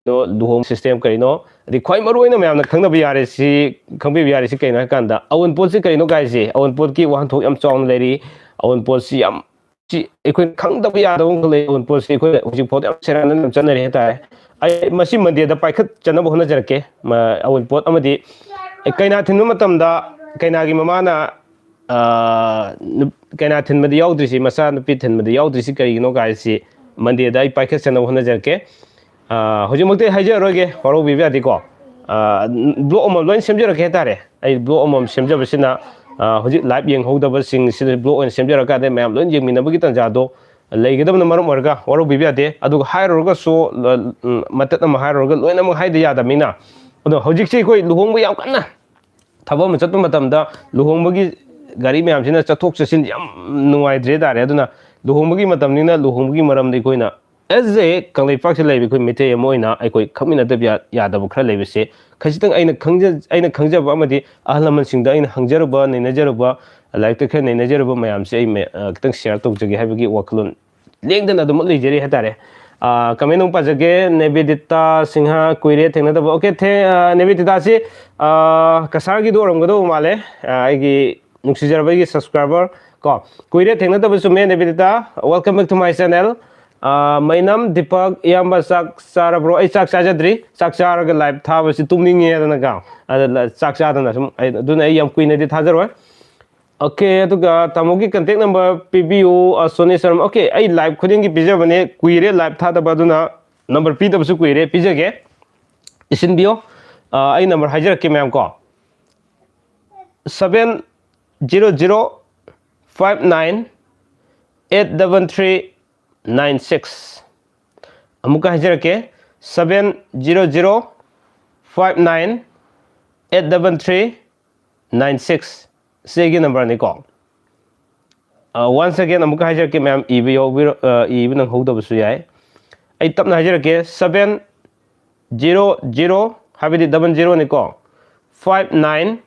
ꯂꯨꯍꯣꯡ system ꯀꯔꯤꯅꯣ, ꯑꯗꯩ ꯈ꯭ꯋꯥꯏ ꯃꯔꯨ ꯑꯣꯏꯅ ꯃꯌꯥꯝꯅ ꯈꯪꯅꯕ ꯌꯥꯔꯦ ꯁꯤ, ꯈꯪꯕꯤꯕ ꯌꯥꯔꯦ ꯁꯤ ꯀꯩꯅꯣ ꯍꯥꯏ ꯀꯥꯟꯗ, ꯑꯋꯨꯟꯄꯣꯠꯁꯤ ꯀꯔꯤꯅꯣ ꯀꯥꯏꯁꯦ, ꯑꯋꯨꯟꯄꯣꯠꯀꯤ ꯋꯥꯍꯟꯊꯣꯛ ꯌꯥꯝ ꯆꯥꯎꯅ ꯂꯩꯔꯤ꯫ ꯑꯋꯨꯟꯄꯣꯠꯁꯤ ꯌꯥꯝ, ꯁꯤ ꯑꯩꯈꯣꯏ ꯈꯪꯗꯕ ꯌꯥꯗꯕ ꯑꯃꯈꯛ ꯂꯩ꯫ ꯑꯋꯨꯟꯄꯣꯠꯁꯤ ꯑꯩꯈꯣꯏ ꯍꯧꯖꯤꯛ ꯐꯥꯎꯗ ꯌꯥꯝ ꯁꯦꯔꯥꯟꯅꯅ ꯑꯗꯨꯝ ꯆꯠꯅꯔꯤ ꯍꯥꯏꯇꯥꯔꯦ꯫ ꯑꯩ ꯃꯁꯤ Mondayꯗ ꯄꯥꯏꯈꯠꯆꯅꯕ ꯍꯣꯠꯅꯖꯔꯛꯀꯦ꯫ ꯃ-, ꯑꯋꯨꯟꯄꯣꯠ ꯑꯃꯗꯤ ꯀꯩꯅꯥ ꯊꯤꯟꯕ ꯃꯇꯝꯗ ꯀꯩꯅꯥꯒꯤ ꯃꯃꯥꯅ ꯑꯥ, ꯅꯨꯞ-, ꯀꯩꯅꯥ ꯊꯤꯟꯕꯗ ꯌꯥꯎꯗ꯭ꯔꯤꯁꯤ, ꯃꯆꯥ ꯅꯨꯄꯤ ꯊꯤꯟꯕꯗ ꯌꯥꯎꯗ꯭ꯔꯤꯁꯤ ꯀꯔꯤꯒꯤꯅꯣ ꯀꯥꯏꯁꯤ Mondayꯗ ꯑꯩ ꯄꯥꯏꯈꯠꯆꯅꯕ ꯍꯣꯠꯅꯖꯔꯛꯀꯦ꯫ ꯑꯥ, ꯍꯧꯖꯤꯛꯃꯛꯇꯤ ꯑꯩ ꯍꯥꯏꯖꯔꯔꯣꯏꯒꯦ, ꯋꯥꯔꯧꯕꯤꯕ ꯌꯥꯗꯦꯀꯣ꯫ ꯑꯥ, ꯕ꯭ꯂꯣꯛ ꯑꯃꯃꯝ ꯂꯣꯏꯅ ꯁꯦꯝꯖꯔꯛꯀꯦ ꯍꯥꯏꯇꯥꯔꯦ꯫ ꯑꯩ ꯕ꯭ꯂꯣꯛ ꯑꯃꯃꯝ ꯁꯦꯝꯖꯕꯁꯤꯅ, ꯑꯥ, ꯍꯧꯖꯤꯛ ꯂꯥꯏꯚ ꯌꯦꯡꯍꯧꯗꯕꯁꯤꯡ ꯁꯤꯗ ꯕ꯭ꯂꯣꯛ ꯑꯣꯏꯅ ꯁꯦꯝꯖꯔꯀꯥꯟꯗ ꯃꯌꯥꯝ ꯂꯣꯏꯅ ꯌꯦꯡꯃꯤꯟꯅꯕꯒꯤ ꯇꯥꯟꯖꯥꯗꯣ ꯂꯩꯒꯗꯕꯅ ꯃꯔꯝ ꯑꯣꯏꯔꯒ ꯋꯥꯔꯧꯕꯤꯕ ꯌꯥꯗꯦ꯫ ꯑꯗꯨꯒ ꯍꯥꯏꯔꯨꯔꯒꯁꯨ, ꯎꯝ, ꯃꯇꯠ ꯑꯃ ꯍꯥꯏꯔꯨꯔꯒ ꯂꯣꯏꯅꯃꯛ ꯍꯥꯏꯗ ꯌꯥꯗꯕꯅꯤꯅ꯫ ꯑꯗꯣ ꯍꯧꯖꯤꯛꯁꯤ ꯑꯩꯈꯣꯏ ꯂꯨꯍꯣꯡꯕ ꯌꯥꯝ ꯀꯟꯅ ꯊꯕꯛ ꯑꯃ ꯆꯠꯄ ꯃꯇꯝꯗ ꯂꯨꯍꯣꯡꯕꯒꯤ ꯒꯥꯔꯤ ꯃꯌꯥꯝꯁꯤꯅ ꯆꯠꯊꯣꯛ ꯆꯠꯁꯤꯟ ꯌꯥꯝ ꯅꯨꯡꯉꯥꯏꯇ꯭ꯔꯦ ꯇꯥꯔꯦ꯫ ꯑꯗꯨꯅ ꯂꯨꯍꯣꯡꯕꯒꯤ ꯃꯇꯝꯅꯤꯅ ꯂꯨꯍꯣꯡꯕꯒꯤ ꯃꯔꯝꯗ ꯑꯩꯈꯣꯏꯅ as a ꯀꯪꯂꯩꯄꯥꯛꯁꯤꯗ ꯂꯩꯕ ꯑꯩꯈꯣꯏ ꯃꯤꯇꯩ ꯑꯃ ꯑꯣꯏꯅ ꯑꯩꯈꯣꯏ ꯈꯪꯃꯤꯟꯅꯗꯕ ꯌꯥ-, ꯌꯥꯗꯕ ꯈꯔ ꯂꯩꯕꯁꯦ ꯈꯖꯤꯛꯇꯪ ꯑꯩꯅ ꯈꯪꯖ-, ꯑꯩꯅ ꯈꯪꯖꯕ ꯑꯃꯗꯤ ꯑꯍꯜ ꯂꯃꯟꯁꯤꯡꯗ ꯑꯩꯅ ꯍꯪꯖꯔꯨꯕ, ꯅꯩꯅꯖꯔꯨꯕ, ꯂꯥꯏꯔꯤꯛꯇ ꯈꯔ ꯅꯩꯅꯖꯔꯨꯕ ꯃꯌꯥꯝꯁꯦ ꯑꯩ ꯃ-, ꯑ, ꯈꯤꯇꯪ share ꯇꯧꯖꯒꯦ ꯍꯥꯏꯕꯒꯤ ꯋꯥꯈꯜꯂꯣꯟ ꯂꯦꯡꯗꯅ ꯑꯗꯨꯃꯛ ꯂꯩꯖꯔꯤ ꯍꯥꯏꯇꯥꯔꯦ꯫ ꯑ, comment ꯑꯃꯨꯛ ꯄꯥꯖꯒꯦ, ꯅꯦꯕꯤꯗꯤꯇꯥ ꯁꯤꯡꯍ, ꯀꯨꯏꯔꯦ ꯊꯦꯡꯅꯗꯕ꯫ Okay, ꯊꯦ-, ꯑ, ꯅꯦꯕꯤꯗꯤꯇꯥꯁꯤ, ꯑ, ꯀꯁꯥꯔꯒꯤꯗꯣ ꯑꯣꯏꯔꯝꯒꯗꯧꯕ ꯃꯥꯜꯂꯦ꯫ ꯑ, ꯑꯩꯒꯤ ꯅꯨꯡꯁꯤꯖꯔꯕ ꯑꯩꯒꯤ subscriber ꯀꯣ, ꯀꯨꯏꯔꯦ ꯊꯦꯡꯅꯗꯕ, ꯆꯨꯝꯃꯦ ꯅꯦꯕꯤꯗꯤꯇꯥ꯫ Welcome back to my channel꯫ ꯑ, ꯃꯩꯅꯝ ꯗꯤꯄꯛ, ꯏꯌꯥꯝꯕ ꯆꯥꯛ ꯆꯥꯔꯕ꯭ꯔꯣ? ꯑꯩ ꯆꯥꯛ ꯆꯥꯖꯗ꯭ꯔꯤ꯫ ꯆꯥꯛ ꯆꯥꯔꯒ live ꯊꯥꯕꯁꯤ ꯇꯨꯝꯅꯤꯡꯉꯦꯗꯅꯀꯣ, ꯑꯗ ꯂ-, ꯆꯥꯛ ꯆꯥꯗꯅ ꯁꯨꯝ ꯑꯩ, ꯑꯗꯨꯅ ꯑꯩ ꯌꯥꯝ ꯀꯨꯏꯅꯗꯤ ꯊꯥꯖꯔꯣꯏ꯫ Okay, ꯑꯗꯨꯒ ꯇꯥꯃꯣꯒꯤ contact number ꯄꯤꯕꯤꯌꯨ꯫ ꯑ, ꯁꯣꯅꯤ ꯁꯔꯃ꯫ Okay, ꯑꯩ live ꯈꯨꯗꯤꯡꯒꯤ ꯄꯤꯖꯕꯅꯦ, ꯀꯨꯏꯔꯦ live ꯊꯥꯗꯕ, ꯑꯗꯨꯅ number ꯄꯤꯗꯕꯁꯨ ꯀꯨꯏꯔꯦ, ꯄꯤꯖꯒꯦ꯫ ꯏꯁꯤꯟꯕꯤꯌꯣ꯫ ꯑ, ꯑꯩ number ꯍꯥꯏꯖꯔꯛꯀꯦ ꯃꯌꯥꯝ ꯀꯣ, seven zero zero five nine eight double three nine six꯫ ꯑꯃꯨꯛꯀ ꯍꯥꯏꯖꯔꯛꯀꯦ, seven zero zero five nine eight double three nine six꯫ ꯁꯤ ꯑꯩꯒꯤ numberꯅꯤꯀꯣ꯫ ꯑ, once again ꯑꯃꯨꯛꯀ ꯍꯥꯏꯖꯔꯛꯀꯦ ꯃꯌꯥꯝ, ꯏꯕ ꯌꯥꯎꯕꯤꯔ-, ꯑ, ꯏꯕ ꯅꯪꯍꯧꯗꯕꯁꯨ ꯌꯥꯏ꯫ ꯑꯩ ꯇꯞꯅ ꯍꯥꯏꯖꯔꯛꯀꯦ, seven zero zero, ꯍꯥꯏꯕꯗꯤ double zeroꯅꯤꯀꯣ, five nine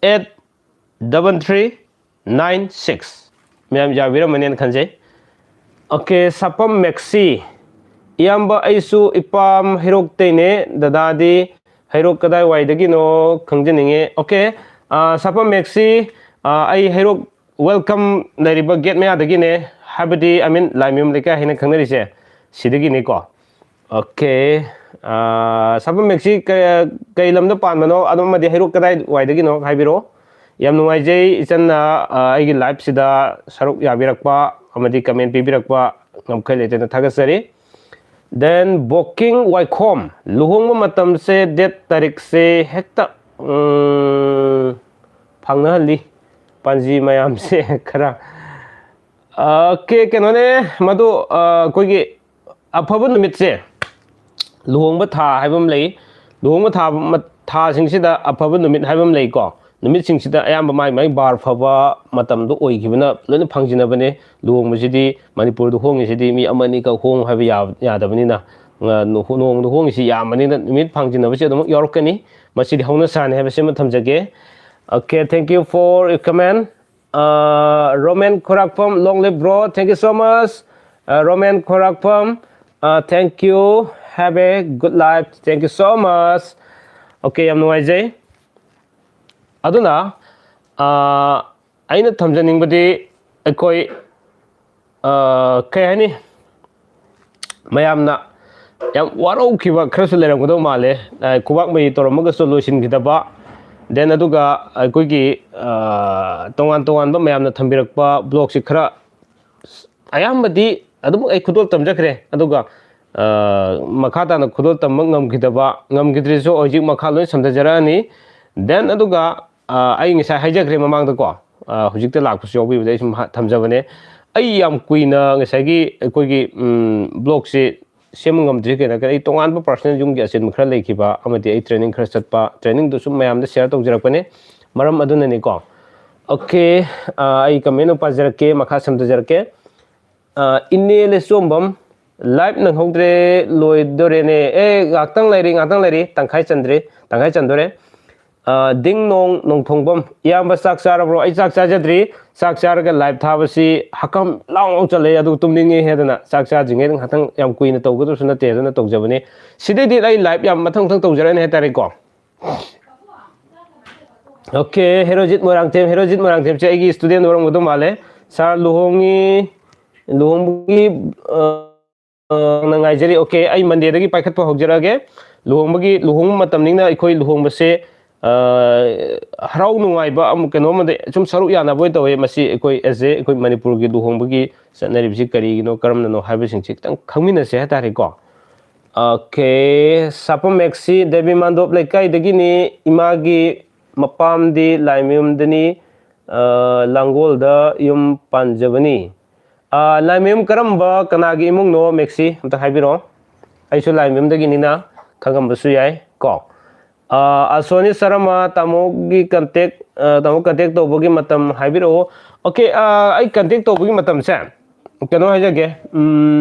eight double three nine six꯫ ꯃꯌꯥꯝ ꯌꯥꯕꯤꯔꯝꯃꯅꯦꯅ ꯈꯟꯖꯩ꯫ Okay, ꯁꯥꯄꯝ ꯃꯦꯛꯁꯤ꯫ ꯏꯌꯥꯝꯕ, ꯑꯩꯁꯨ ꯏꯄꯥꯝ ꯍꯩꯔꯣꯛꯇꯩꯅꯦ꯫ ꯗꯗꯥꯗꯤ ꯍꯩꯔꯣꯛ ꯀꯗꯥꯏꯋꯥꯏꯗꯒꯤꯅꯣ ꯈꯪꯖꯅꯤꯡꯉꯦ꯫ Okay, ꯑ, ꯁꯥꯄꯝ ꯃꯦꯛꯁꯤ, ꯑ, ꯑꯩ ꯍꯩꯔꯣꯛ welcome ꯂꯩꯔꯤꯕ gate ꯃꯌꯥꯗꯒꯤꯅꯦ, ꯍꯥꯏꯕꯗꯤ, I mean, ꯂꯥꯏꯃꯌꯨꯝ ꯂꯩꯀꯥꯏ ꯍꯥꯏꯅ ꯈꯪꯅꯔꯤꯁꯦ, ꯁꯤꯗꯒꯤꯅꯤꯀꯣ꯫ Okay, ꯑ, ꯁꯥꯄꯝ ꯃꯦꯛꯁꯤ ꯀ-, ꯀꯩ ꯂꯝꯗ ꯄꯥꯟꯕꯅꯣ, ꯑꯗꯨꯝ ꯑꯃꯗꯤ ꯍꯩꯔꯣꯛ ꯀꯗꯥꯏꯋꯥꯏꯗꯒꯤꯅꯣ ꯍꯥꯏꯕꯤꯔꯛꯑꯣ꯫ ꯌꯥꯝ ꯅꯨꯡꯉꯥꯏꯖꯩ ꯏꯆꯟꯅ, ꯑ, ꯑꯩꯒꯤ liveꯁꯤꯗ ꯁꯔꯨꯛ ꯌꯥꯕꯤꯔꯛꯄ ꯑꯃꯗꯤ comment ꯄꯤꯕꯤꯔꯛꯄ, ꯉꯝꯈꯩ ꯂꯩꯇꯅ ꯊꯥꯒꯠꯆꯔꯤ꯫ Then ꯕꯣꯀꯤꯡ ꯋꯥꯏꯈꯣꯝ, ꯂꯨꯍꯣꯡꯕ ꯃꯇꯝꯁꯦ date ꯇꯥꯔꯤꯛꯁꯦ ꯍꯦꯛꯇ, ꯎꯝ, ꯐꯪꯅꯍꯜꯂꯤ ꯄꯥꯟꯖꯤ ꯃꯌꯥꯝꯁꯦ ꯈꯔ꯫ Okay, ꯀꯩꯅꯣꯅꯦ, ꯃꯗꯨ, ꯑ, ꯑꯩꯈꯣꯏꯒꯤ ꯑꯐꯕ ꯅꯨꯃꯤꯠꯁꯦ, ꯂꯨꯍꯣꯡꯕ ꯊꯥ ꯍꯥꯏꯕ ꯑꯃ ꯂꯩ꯫ ꯂꯨꯍꯣꯡꯕ ꯊꯥ ꯃ-, ꯊꯥꯁꯤꯡꯁꯤꯗ ꯑꯐꯕ ꯅꯨꯃꯤꯠ ꯍꯥꯏꯕ ꯑꯃ ꯂꯩꯀꯣ꯫ ꯅꯨꯃꯤꯠꯁꯤꯡꯁꯤꯗ ꯑꯌꯥꯝꯕ ꯃꯥꯏ ꯃꯥꯏ ꯕꯥꯔ ꯐꯕ ꯃꯇꯝꯗꯣ ꯑꯣꯏꯈꯤꯕꯅ ꯂꯣꯏꯅ ꯐꯪꯖꯤꯟꯅꯕꯅꯦ꯫ ꯂꯨꯍꯣꯡꯕꯁꯤꯗꯤ ꯃꯅꯤꯄꯨꯔꯗ ꯍꯣꯡꯉꯤꯁꯤꯗꯤ ꯃꯤ ꯑꯃꯅꯤꯈꯛ ꯍꯣꯡ ꯍꯥꯏꯕ ꯌꯥ-, ꯌꯥꯗꯕꯅꯤꯅ, ꯑ, ꯂꯨꯍꯣ-, ꯂꯨꯍꯣꯡꯕꯗ ꯍꯣꯡꯉꯤꯁꯤ ꯌꯥꯝꯕꯅꯤꯅ ꯅꯨꯃꯤꯠ ꯐꯪꯖꯤꯟꯅꯕꯁꯤ ꯑꯗꯨꯃꯛ ꯌꯥꯎꯔꯛꯀꯅꯤ꯫ ꯃꯁꯤꯗꯤ ꯍꯧꯅ ꯁꯥꯅꯤ ꯍꯥꯏꯕꯁꯤꯃ ꯊꯝꯖꯒꯦ꯫ Okay, thank you for your comment. Uh, Roman Khorakpham, long live bro. Thank you so much. Uh, Roman Khorakpham, uh, thank you. Have a good life. Thank you so much. Okay, ꯌꯥꯝ ꯅꯨꯡꯉꯥꯏꯖꯩ꯫ ꯑꯗꯨꯅ, ꯑ, ꯑꯩꯅ ꯊꯝꯖꯅꯤꯡꯕꯗꯤ ꯑꯩꯈꯣꯏ, ꯑ, ꯀꯩ ꯍꯥꯏꯅꯤ, ꯃꯌꯥꯝꯅ ꯌꯥꯝ ꯋꯥꯔꯧꯈꯤꯕ ꯈꯔꯁꯨ ꯂꯩꯔꯝꯒꯗꯧ ꯃꯥꯜꯂꯦ꯫ ꯑ, ꯈꯨꯕꯥꯛ ꯃꯌꯤ ꯇꯧꯔꯝꯃꯒꯁꯨ ꯂꯣꯏꯁꯤꯟꯈꯤꯗꯕ, Then ꯑꯗꯨꯒ ꯑꯩꯈꯣꯏꯒꯤ ꯇꯣꯉꯥꯟ ꯇꯣꯉꯥꯟꯕ ꯃꯌꯥꯝꯅ ꯊꯝꯕꯤꯔꯛꯄ ꯕ꯭ꯂꯣꯛꯁꯤ ꯈꯔ ꯑꯌꯥꯝꯕꯗꯤ ꯑꯗꯨꯝ ꯑꯩ ꯈꯨꯗꯣꯜ ꯇꯝꯖꯈ꯭ꯔꯦ꯫ ꯑꯗꯨꯒ ꯃꯈꯥ ꯇꯥꯅ ꯈꯨꯗꯣꯜ ꯇꯝꯕ ꯉꯝꯈꯤꯗꯕ, ꯉꯝꯈꯤꯗ꯭ꯔꯁꯨ ꯍꯧꯖꯤꯛ ꯃꯈꯥ ꯂꯣꯏ ꯁꯝꯊꯖꯔꯛꯑꯅꯤ꯫ Then ꯑꯗꯨꯒ ꯑꯩ ꯉꯁꯥꯏ ꯍꯥꯏꯖꯈ꯭ꯔꯦ ꯃꯃꯥꯡꯗꯀꯣ, ꯍꯧꯖꯤꯛꯇ ꯂꯥꯛꯄꯁꯨ ꯌꯥꯎꯕꯤꯕꯗ ꯑꯩ ꯁꯨꯝ ꯊꯝꯖꯕꯅꯦ꯫ ꯑꯩ ꯌꯥꯝ ꯀꯨꯏꯅ ꯉꯁꯥꯏꯒꯤ ꯑꯩꯈꯣꯏꯒꯤ ꯕ꯭ꯂꯣꯛꯁꯤ ꯁꯦꯝꯕ ꯉꯝꯗ꯭ꯔꯤ ꯀꯩꯅꯣ ꯀꯩꯅꯣ ꯑꯩ ꯇꯣꯉꯥꯟꯕ personal ꯌꯨꯝꯒꯤ ꯑꯆꯤꯟꯕ ꯈꯔ ꯂꯩꯈꯤꯕ ꯑꯃꯗꯤ ꯑꯩ training ꯈꯔ ꯆꯠꯄ, trainingꯗꯨ ꯁꯨꯝ ꯃꯌꯥꯝꯗ share ꯇꯧꯖꯔꯛꯄꯅꯦ꯫ ꯃꯔꯝ ꯑꯗꯨꯅꯅꯤꯀꯣ꯫ Okay, ꯑꯩ comment ꯑꯃ ꯄꯥꯖꯔꯛꯀꯦ, ꯃꯈꯥ ꯁꯝꯊꯖꯔꯛꯀꯦ꯫ ꯏꯅꯦ ꯂꯩꯆꯣꯝꯕꯝ, live ꯅꯪꯍꯧꯗ꯭ꯔꯦ, ꯂꯣꯏꯗꯣꯔꯦꯅꯦ꯫ ꯑꯦ, ꯉꯥꯛꯇꯪ ꯂꯩꯔꯤ, ꯉꯥꯛꯇꯪ ꯂꯩꯔꯤ, ꯇꯪꯈꯥꯏ ꯆꯟꯗ꯭ꯔꯤ, ꯇꯪꯈꯥꯏ ꯆꯟꯗꯣꯔꯦ꯫ ꯗꯤꯡ ꯅꯣꯡ ꯅꯣꯡꯊꯣꯡꯕꯝ, ꯏꯌꯥꯝꯕ ꯆꯥꯛ ꯆꯥꯔꯕ꯭ꯔꯣ? ꯑꯩ ꯆꯥꯛ ꯆꯥꯖꯗ꯭ꯔꯤ꯫ ꯆꯥꯛ ꯆꯥꯔꯒ live ꯊꯥꯕꯁꯤ ꯍꯛꯀꯝ ꯂꯥꯎ ꯂꯥꯎ ꯆꯠꯂꯦ, ꯑꯗꯨ ꯇꯨꯝꯅꯤꯡꯉꯦ ꯍꯥꯏꯗꯅ ꯆꯥꯛ ꯆꯥꯗ꯭ꯔꯤꯉꯩꯗ ꯉꯥꯛꯇꯪ, ꯌꯥꯝ ꯀꯨꯏꯅ ꯇꯧꯒꯗꯕꯁꯨ ꯅꯠꯇꯦ, ꯑꯗꯨꯅ ꯇꯧꯖꯕꯅꯤ꯫ ꯁꯤꯗꯩꯗꯤ ꯑꯩ live ꯌꯥꯝ ꯃꯊꯪ ꯃꯊꯪ ꯇꯧꯖꯔꯛꯑꯅꯤ ꯍꯥꯏꯇꯥꯔꯦꯀꯣ꯫ Okay, ꯍꯦꯔꯣꯖꯤꯠ ꯃꯣꯏꯔꯥꯡꯊꯦꯝ, ꯍꯦꯔꯣꯖꯤꯠ ꯃꯣꯏꯔꯥꯡꯊꯦꯝꯁꯦ ꯑꯩꯒꯤ student ꯑꯣꯏꯔꯝꯒꯗꯧ ꯃꯥꯜꯂꯦ꯫ Sir, ꯂꯨꯍꯣꯡꯉꯤ, ꯂꯨꯍꯣꯡꯕꯒꯤ ꯅ ꯉꯥꯏꯖꯔꯤ꯫ Okay, ꯑꯩ Mondayꯗꯒꯤ ꯄꯥꯏꯈꯠꯄ ꯍꯧꯖꯔꯛꯑꯒꯦ꯫ ꯂꯨꯍꯣꯡꯕꯒꯤ, ꯂꯨꯍꯣꯡꯕ ꯃꯇꯝꯅꯤꯅ ꯑꯩꯈꯣꯏ ꯂꯨꯍꯣꯡꯕꯁꯦ ꯍꯔꯥꯎ ꯅꯨꯡꯉꯥꯏꯕ ꯑꯃ, ꯀꯩꯅꯣ ꯑꯃꯗ ꯁꯨꯝ ꯁꯔꯨꯛ ꯌꯥꯅꯕ ꯑꯣꯏꯅ ꯇꯧꯋꯦ꯫ ꯃꯁꯤ ꯑꯩꯈꯣꯏ as a ꯑꯩꯈꯣꯏ ꯃꯅꯤꯄꯨꯔꯒꯤ ꯂꯨꯍꯣꯡꯕꯒꯤ ꯆꯠꯅꯔꯤꯕꯁꯤ ꯀꯔꯤꯒꯤꯅꯣ, ꯀꯔꯝꯅꯅꯣ ꯍꯥꯏꯕꯁꯤꯡꯁꯤ ꯈꯤꯇꯪ ꯈꯪꯃꯤꯟꯅꯁꯦ ꯍꯥꯏꯇꯥꯔꯦꯀꯣ꯫ Okay, ꯁꯥꯄꯝ ꯃꯦꯛꯁꯤ ꯗꯦꯕꯤ ꯃꯥꯟꯗꯣꯞ ꯂꯩꯀꯥꯏꯗꯒꯤꯅꯤ꯫ ꯏꯃꯥꯒꯤ ꯃꯄꯥꯝꯗꯤ ꯂꯥꯏꯃꯌꯨꯝꯗꯅꯤ, ꯂꯥꯡꯒꯣꯜꯗ ꯌꯨꯝ ꯄꯥꯟꯖꯕꯅꯤ꯫ ꯂꯥꯏꯃꯌꯨꯝ ꯀꯔꯝꯕ, ꯀꯅꯥꯒꯤ ꯏꯃꯨꯡꯅꯣ, ꯃꯦꯛꯁꯤ? ꯑꯝꯇ ꯍꯥꯏꯕꯤꯔꯛꯑꯣ꯫ ꯑꯩꯁꯨ ꯂꯥꯏꯃꯌꯨꯝꯗꯒꯤꯅꯤꯅ ꯈꯪꯉꯝꯕꯁꯨ ꯌꯥꯏ ꯀꯣ꯫ ꯑꯁꯣꯅꯤ ꯁꯔꯃ, ꯇꯥꯃꯣꯒꯤ contact, ꯇꯥꯃꯣ contact ꯇꯧꯕꯒꯤ ꯃꯇꯝ ꯍꯥꯏꯕꯤꯔꯛꯑꯣ꯫ Okay, ꯑꯩ contact ꯇꯧꯕꯒꯤ ꯃꯇꯝꯁꯦ, ꯀꯩꯅꯣ ꯍꯥꯏꯖꯒꯦ,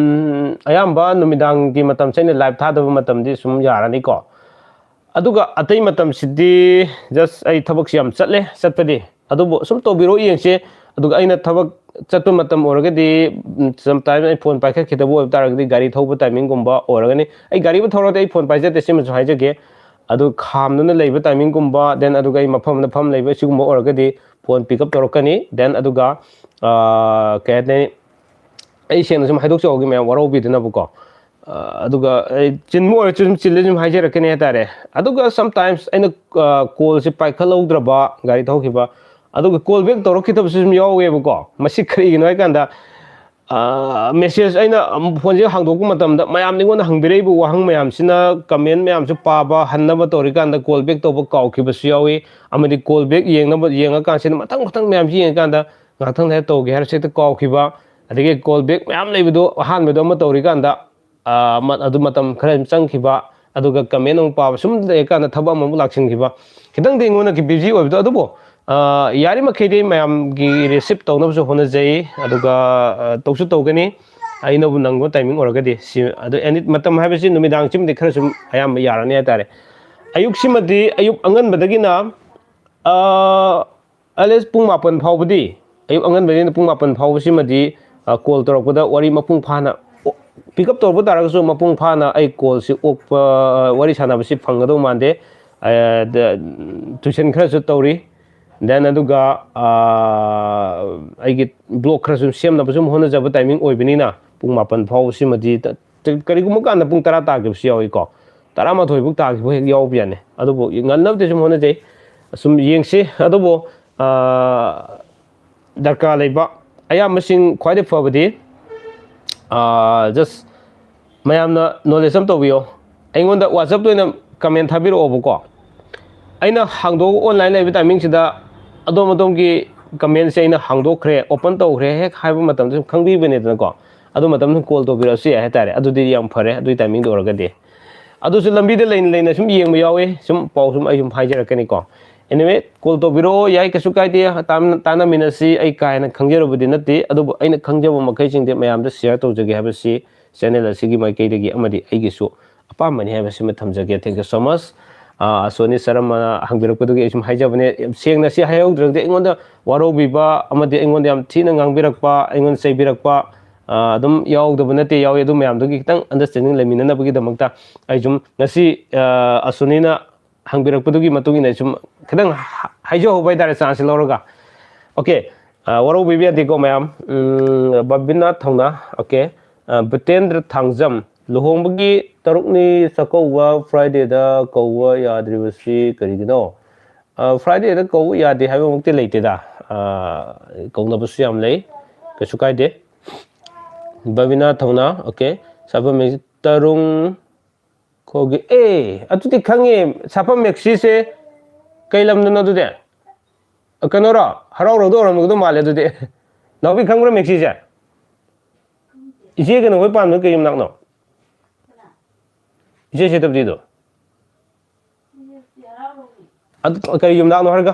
ꯑꯌꯥꯝꯕ ꯅꯨꯃꯤꯗꯥꯡꯒꯤ ꯃꯇꯝꯁꯦ, ꯑꯩꯅ live ꯊꯥꯗꯕ ꯃꯇꯝꯗꯤ ꯁꯨꯝ ꯌꯥꯔꯅꯤꯀꯣ꯫ ꯑꯗꯨꯒ ꯑꯇꯩ ꯃꯇꯝꯁꯤꯗꯤ just ꯑꯩ ꯊꯕꯛꯁꯤ ꯌꯥꯝ ꯆꯠꯂꯦ, ꯆꯠꯄꯗꯤ꯫ ꯑꯗꯨꯕꯨ ꯁꯨꯝ ꯇꯧꯕꯤꯔꯛꯑꯣ ꯌꯦꯡꯁꯦ꯫ ꯑꯗꯨꯒ ꯑꯩꯅ ꯊꯕꯛ ꯆꯠꯄ ꯃꯇꯝ ꯑꯣꯏꯔꯒꯗꯤ, sometime ꯑꯩ phone ꯄꯥꯏꯈꯠꯈꯤꯗꯕ ꯑꯣꯏꯕ ꯇꯥꯔꯒꯗꯤ, ꯒꯥꯔꯤ ꯊꯧꯕ timingꯒꯨꯝꯕ ꯑꯣꯏꯔꯒꯅꯤ꯫ ꯑꯩ ꯒꯥꯔꯤꯕꯨ ꯊꯧꯔꯗꯤ ꯑꯩ phone ꯄꯥꯏꯖꯗꯦ, ꯁꯤꯃꯁꯨ ꯍꯥꯏꯖꯒꯦ꯫ ꯑꯗꯨ ꯈꯥꯝꯗꯨꯅ ꯂꯩꯕ timingꯒꯨꯝꯕ, then ꯑꯗꯨꯒ ꯑꯩ ꯃꯐꯝ ꯑꯃꯗ ꯐꯝ ꯂꯩꯕ, ꯁꯤꯒꯨꯝꯕ ꯑꯣꯏꯔꯒꯗꯤ phone pick up ꯇꯧꯔꯛꯀꯅꯤ꯫ Then ꯑꯗꯨꯒ, ꯀꯩ ꯍꯥꯏꯇꯥꯔꯦ, ꯑꯩ ꯁꯦꯡꯅ ꯁꯨꯝ ꯍꯥꯏꯗꯣꯛꯆꯍꯧꯒꯦ, ꯃꯌꯥꯝ ꯋꯥꯔꯧꯕꯤꯗꯅꯕꯀꯣ꯫ ꯑꯗꯨꯒ ꯑꯩ ꯆꯤꯟꯕ ꯑꯣꯏꯔꯁꯨ ꯁꯨꯝ ꯆꯤꯜꯂꯦ ꯁꯨꯝ ꯍꯥꯏꯖꯔꯛꯀꯅꯤ ꯍꯥꯏꯇꯥꯔꯦ꯫ ꯑꯗꯨꯒ sometimes ꯑꯩꯅ ꯀꯣꯜꯁꯦ ꯄꯥꯏꯈꯠꯍꯧꯗ꯭ꯔꯕ, ꯒꯥꯔꯤ ꯊꯧꯈꯤꯕ, ꯑꯗꯨꯒ ꯀꯣꯜ ꯕꯦꯛ ꯇꯧꯔꯛꯈꯤꯗꯕꯁꯨ ꯁꯨꯝ ꯌꯥꯎꯋꯦꯕꯀꯣ꯫ ꯃꯁꯤ ꯀꯔꯤꯒꯤꯅꯣ ꯍꯥꯏꯀꯥꯟꯗ, ꯃꯦꯁꯦꯖ ꯑꯩꯅ ꯐꯣꯟꯁꯦ ꯍꯥꯡꯗꯣꯛꯄ ꯃꯇꯝꯗ ꯃꯌꯥꯝꯅ ꯑꯩꯉꯣꯟꯗ ꯍꯪꯕꯤꯔꯛꯏꯕ ꯋꯥꯍꯪ ꯃꯌꯥꯝꯁꯤꯅ, ꯀꯃꯦꯟ ꯃꯌꯥꯝꯁꯨ ꯄꯥꯕ ꯍꯟꯅꯕ ꯇꯧꯔꯤꯀꯥꯟꯗ ꯀꯣꯜ ꯕꯦꯛ ꯇꯧꯕ ꯀꯥꯎꯈꯤꯕꯁꯨ ꯌꯥꯎꯏ꯫ ꯑꯃꯗꯤ ꯀꯣꯜ ꯕꯦꯛ ꯌꯦꯡꯅꯕ, ꯌꯦꯡꯉꯀꯥꯟꯁꯤꯗ ꯃꯊꯪ ꯃꯊꯪ ꯃꯌꯥꯝꯁꯤ ꯌꯦꯡꯉꯀꯥꯟꯗ ꯉꯥꯛꯇꯪ ꯂꯩꯔ ꯇꯧꯒꯦ ꯍꯥꯏꯔꯁꯨ ꯍꯦꯛꯇ ꯀꯥꯎꯈꯤꯕ꯫ ꯑꯗꯒꯤ ꯀꯣꯜ ꯕꯦꯛ ꯃꯌꯥꯝ ꯂꯩꯕꯗꯣ ꯑꯍꯥꯟꯕꯗꯣ ꯑꯃ ꯇꯧꯔꯤꯀꯥꯟꯗ ꯑꯗꯨ ꯃꯇꯝ ꯈꯔ ꯑꯗꯨꯝ ꯆꯪꯈꯤꯕ, ꯑꯗꯨꯒ ꯀꯃꯦꯟ ꯑꯃꯨꯛ ꯄꯥꯕ, ꯁꯨꯝ ꯂꯩꯔꯀꯥꯟꯗ ꯊꯕꯛ ꯑꯃꯃꯨꯛ ꯂꯥꯛꯁꯤꯟꯈꯤꯕ, ꯈꯤꯇꯪꯗꯤ ꯑꯩꯉꯣꯟꯗ ꯕꯤꯖꯤ ꯑꯣꯏꯕꯗꯣ꯫ ꯑꯗꯨꯕꯨ ꯌꯥꯔꯤꯃꯈꯩꯗꯤ ꯃꯌꯥꯝꯒꯤ ꯔꯤꯁꯤꯞ ꯇꯧꯅꯕꯁꯨ ꯍꯣꯠꯅꯖꯩ, ꯑꯗꯨꯒ ꯇꯧꯁꯨ ꯇꯧꯒꯅꯤ꯫ ꯑꯩꯅꯕꯨ ꯅꯪꯕ ꯇꯥꯏꯃꯤꯡ ꯑꯣꯏꯔꯒꯗꯤ꯫ ꯁꯤ ꯑꯗꯨ ꯑꯦꯅꯤ ꯃꯇꯝ ꯍꯥꯏꯕꯁꯤ ꯅꯨꯃꯤꯗꯥꯡꯁꯤꯃꯗꯤ ꯈꯔ ꯁꯨꯝ ꯑꯌꯥꯝꯕ ꯌꯥꯔꯅꯤ ꯍꯥꯏꯇꯥꯔꯦ꯫ ꯑꯌꯨꯛꯁꯤꯃꯗꯤ ꯑꯌꯨꯛ ꯑꯉꯟꯕꯗꯒꯤꯅ ꯑꯦꯠꯂꯤꯁ ꯄꯨꯡ ꯃꯥꯄꯟ ꯐꯥꯎꯕꯗꯤ, ꯑꯌꯨꯛ ꯑꯉꯟꯕꯗꯒꯤꯅ ꯄꯨꯡ ꯃꯥꯄꯟ ꯐꯥꯎꯕꯁꯤꯃꯗꯤ ꯀꯣꯜ ꯇꯧꯔꯛꯄꯗ ꯋꯥꯔꯤ ꯃꯄꯨꯡ ꯐꯥꯅ, ꯄꯤꯛ ꯑꯞ ꯇꯧꯔꯛꯄ ꯇꯥꯔꯒꯁꯨ ꯃꯄꯨꯡ ꯐꯥꯅ ꯑꯩ ꯀꯣꯜꯁꯤ ꯑꯣꯛꯄ, ꯋꯥꯔꯤ ꯁꯥꯟꯅꯕꯁꯤ ꯐꯪꯒꯗꯧ ꯃꯥꯟꯗꯦ꯫ ꯇꯨꯏꯁꯟ ꯈꯔꯁꯨ ꯇꯧꯔꯤ꯫ ꯗꯦꯟ ꯑꯗꯨꯒ ꯑꯩꯒꯤ ꯕ꯭ꯂꯣꯛ ꯈꯔꯁꯨ ꯁꯦꯝꯅꯕꯁꯨ ꯍꯣꯠꯅꯖꯕ ꯇꯥꯏꯃꯤꯡ ꯑꯣꯏꯕꯅꯤꯅ ꯄꯨꯡ ꯃꯥꯄꯟ ꯐꯥꯎꯕꯁꯤꯃꯗꯤ, ꯀꯔꯤꯒꯨꯝꯕ ꯀꯥꯟꯗ ꯄꯨꯡ ꯇꯔꯥ ꯇꯥꯈꯤꯕꯁꯨ ꯌꯥꯎꯏꯀꯣ꯫ ꯇꯔꯥꯃꯥꯊꯣꯏ ꯐꯥꯎ ꯇꯥꯈꯤꯕ ꯍꯦꯛ ꯌꯥꯎꯕ ꯌꯥꯅꯤ꯫ ꯑꯗꯨꯕꯨ ꯉꯟꯅꯕꯗꯤ ꯁꯨꯝ ꯍꯣꯠꯅꯖꯩ꯫ ꯑꯁꯨꯝ ꯌꯦꯡꯁꯤ꯫ ꯑꯗꯨꯕꯨ ꯗꯔꯀꯥꯔ ꯂꯩꯕ ꯑꯌꯥꯝꯕꯁꯤꯡ ꯈ꯭ꯋꯥꯏꯗꯩ ꯐꯕꯗꯤ ꯖꯁ ꯃꯌꯥꯝꯅ ꯅꯣꯂꯦꯖ ꯑꯃ ꯇꯧꯕꯤꯌꯣ꯫ ꯑꯩꯉꯣꯟꯗ ꯋꯥꯆꯞꯇ ꯑꯣꯏꯅ ꯀꯃꯦꯟ ꯊꯥꯕꯤꯔꯛꯑꯣꯕꯀꯣ꯫ ꯑꯩꯅ ꯍꯥꯡꯗꯣꯛꯑꯒ ꯑꯣꯟꯂꯥꯏꯟ ꯂꯩꯕ ꯇꯥꯏꯃꯤꯡꯁꯤꯗ ꯑꯗꯣꯝ ꯑꯗꯣꯝꯒꯤ ꯀꯃꯦꯟꯁꯦ ꯑꯩꯅ ꯍꯥꯡꯗꯣꯛꯈ꯭ꯔꯦ, ꯑꯣꯄꯟ ꯇꯧꯈ꯭ꯔꯦ ꯍꯦꯛ ꯍꯥꯏꯕ ꯃꯇꯝꯗ ꯁꯨꯝ ꯈꯪꯕꯤꯕꯅꯤꯗꯅꯀꯣ꯫ ꯑꯗꯨ ꯃꯇꯝꯗ ꯁꯨꯝ ꯀꯣꯜ ꯇꯧꯕꯤꯔꯛꯑꯁꯨ ꯌꯥꯏ ꯍꯥꯏꯇꯥꯔꯦ꯫ ꯑꯗꯨꯗꯤ ꯌꯥꯝ ꯐꯔꯦ, ꯑꯗꯨꯒꯤ ꯇꯥꯏꯃꯤꯡꯗ ꯑꯣꯏꯔꯒꯗꯤ꯫ ꯑꯗꯨꯁꯨ ꯂꯝꯕꯤꯗ ꯂꯩꯅ ꯂꯩꯅ ꯁꯨꯝ ꯌꯦꯡꯕ ꯌꯥꯎꯋꯤ꯫ ꯁꯨꯝ ꯄꯥꯎ ꯁꯨꯝ ꯑꯩ ꯁꯨꯝ ꯍꯥꯏꯖꯔꯛꯀꯅꯤꯀꯣ꯫ ꯑꯦꯅꯤꯋꯦ, ꯀꯣꯜ ꯇꯧꯕꯤꯔꯛꯑꯣ, ꯌꯥꯏ, ꯀꯩꯁꯨ ꯀꯥꯏꯗꯦ꯫ ꯇꯥꯟ-, ꯇꯥꯟꯅꯃꯤꯟꯅꯁꯤ꯫ ꯑꯩ ꯀꯥ ꯍꯦꯟꯅ ꯈꯪꯖꯔꯨꯕꯗꯤ ꯅꯠꯇꯦ, ꯑꯗꯨꯕꯨ ꯑꯩꯅ ꯈꯪꯖꯕ ꯃꯈꯩꯁꯤꯡꯗꯤ ꯃꯌꯥꯝꯗ ꯁꯤꯌꯔ ꯇꯧꯖꯒꯦ ꯍꯥꯏꯕꯁꯤ ꯆꯦꯅꯦꯜ ꯑꯁꯤꯒꯤ ꯃꯥꯏꯀꯩꯗꯒꯤ ꯑꯃꯗꯤ ꯑꯩꯒꯤꯁꯨ ꯑꯄꯥꯝꯕꯅꯤ ꯍꯥꯏꯕꯁꯤꯃ ꯊꯝꯖꯒꯦ꯫ Thank you so much꯫ ꯑꯁꯣꯅꯤ ꯁꯔꯃꯅ ꯍꯪꯕꯤꯔꯛꯄꯗꯨꯒꯤ ꯑꯩ ꯁꯨꯝ ꯍꯥꯏꯖꯕꯅꯦ꯫ ꯁꯦꯡꯅ ꯁꯤ ꯍꯥꯏꯍꯧꯗ꯭ꯔꯒꯗꯤ ꯑꯩꯉꯣꯟꯗ ꯋꯥꯔꯧꯕꯤꯕ ꯑꯃꯗꯤ ꯑꯩꯉꯣꯟꯗ ꯌꯥꯝ ꯊꯤꯅ ꯉꯥꯡꯕꯤꯔꯛꯄ, ꯑꯩꯉꯣꯟꯗ ꯆꯩꯕꯤꯔꯛꯄ ꯑꯗꯨꯝ ꯌꯥꯎꯗꯕ ꯅꯠꯇꯦ, ꯌꯥꯎꯏ꯫ ꯑꯗꯨ ꯃꯌꯥꯝꯗꯨꯒꯤ ꯈꯤꯇꯪ ꯑꯟꯗꯔꯁ꯭ꯇꯦꯟꯗꯤꯡ ꯂꯩꯃꯤꯟꯅꯅꯕꯒꯤꯗꯃꯛꯇ ꯑꯩ ꯁꯨꯝ ꯉꯁꯤ ꯑꯁꯣꯅꯤꯅ ꯍꯪꯕꯤꯔꯛꯄꯗꯨꯒꯤ ꯃꯇꯨꯡ ꯏꯟꯅ ꯁꯨꯝ ꯈꯤꯇꯪ ꯍꯥꯏꯖꯍꯧꯕ ꯍꯥꯏꯇꯥꯔꯦ, ꯆꯥꯟꯁꯁꯦ ꯂꯧꯔꯒ꯫ ꯑꯣꯀꯦ, ꯋꯥꯔꯧꯕꯤꯕ ꯌꯥꯗꯦꯀꯣ ꯃꯌꯥꯝ꯫ ꯕꯕꯤꯅꯥ ꯊꯧꯅꯥ, ꯑꯣꯀꯦ, ꯕꯤꯇꯦꯟꯗ꯭ꯔ ꯊꯥꯡꯖꯝ, ꯂꯨꯍꯣꯡꯕꯒꯤ ꯇꯔꯨꯛꯅꯤ ꯆꯥꯛꯀꯧꯕ Fridayꯗ ꯀꯧꯕ ꯌꯥꯗ꯭ꯔꯤꯕꯁꯤ ꯀꯔꯤꯒꯤꯅꯣ? ꯑ, Fridayꯗ ꯀꯧꯕ ꯌꯥꯗꯦ ꯍꯥꯏꯕꯃꯛꯇꯤ ꯂꯩꯇꯦꯗ꯫ ꯑ, ꯀꯧꯅꯕꯁꯨ ꯌꯥꯝ ꯂꯩ, ꯀꯩꯁꯨ ꯀꯥꯏꯗꯦ꯫ ꯕꯕꯤꯅꯥ ꯊꯧꯅꯥ, okay꯫ ꯁꯥꯐꯝ ꯃꯦꯛꯁꯤ ꯇꯔꯨꯡ ꯈꯣꯒꯦ꯫ ꯑꯦ, ꯑꯗꯨꯗꯤ ꯈꯪꯉꯦ꯫ ꯁꯥꯐꯝ ꯃꯦꯛꯁꯤꯁꯦ ꯀꯩ ꯂꯝꯗꯅꯣ ꯑꯗꯨꯗꯤ? ꯑ, ꯀꯩꯅꯣꯔꯣ? ꯍꯔꯥꯎꯔꯧꯗ ꯑꯣꯏꯔꯝꯒꯗꯧ ꯃꯥꯜꯂꯦ ꯑꯗꯨꯗꯤ꯫ ꯅꯥꯎꯕꯤ ꯈꯪꯕ꯭ꯔꯥ ꯃꯦꯛꯁꯤꯁꯦ? ꯏꯆꯦ ꯀꯩꯅꯣ ꯍꯣꯏ ꯄꯥꯟꯕ ꯀꯩ ꯌꯨꯝꯅꯥꯛꯅꯣ? ꯏꯆꯦ ꯁꯦꯇꯄꯇꯤꯗꯣ? ꯑꯗꯨ ꯀꯔꯤ ꯌꯨꯝꯅꯥꯛꯅꯣ ꯍꯥꯏꯔꯒ?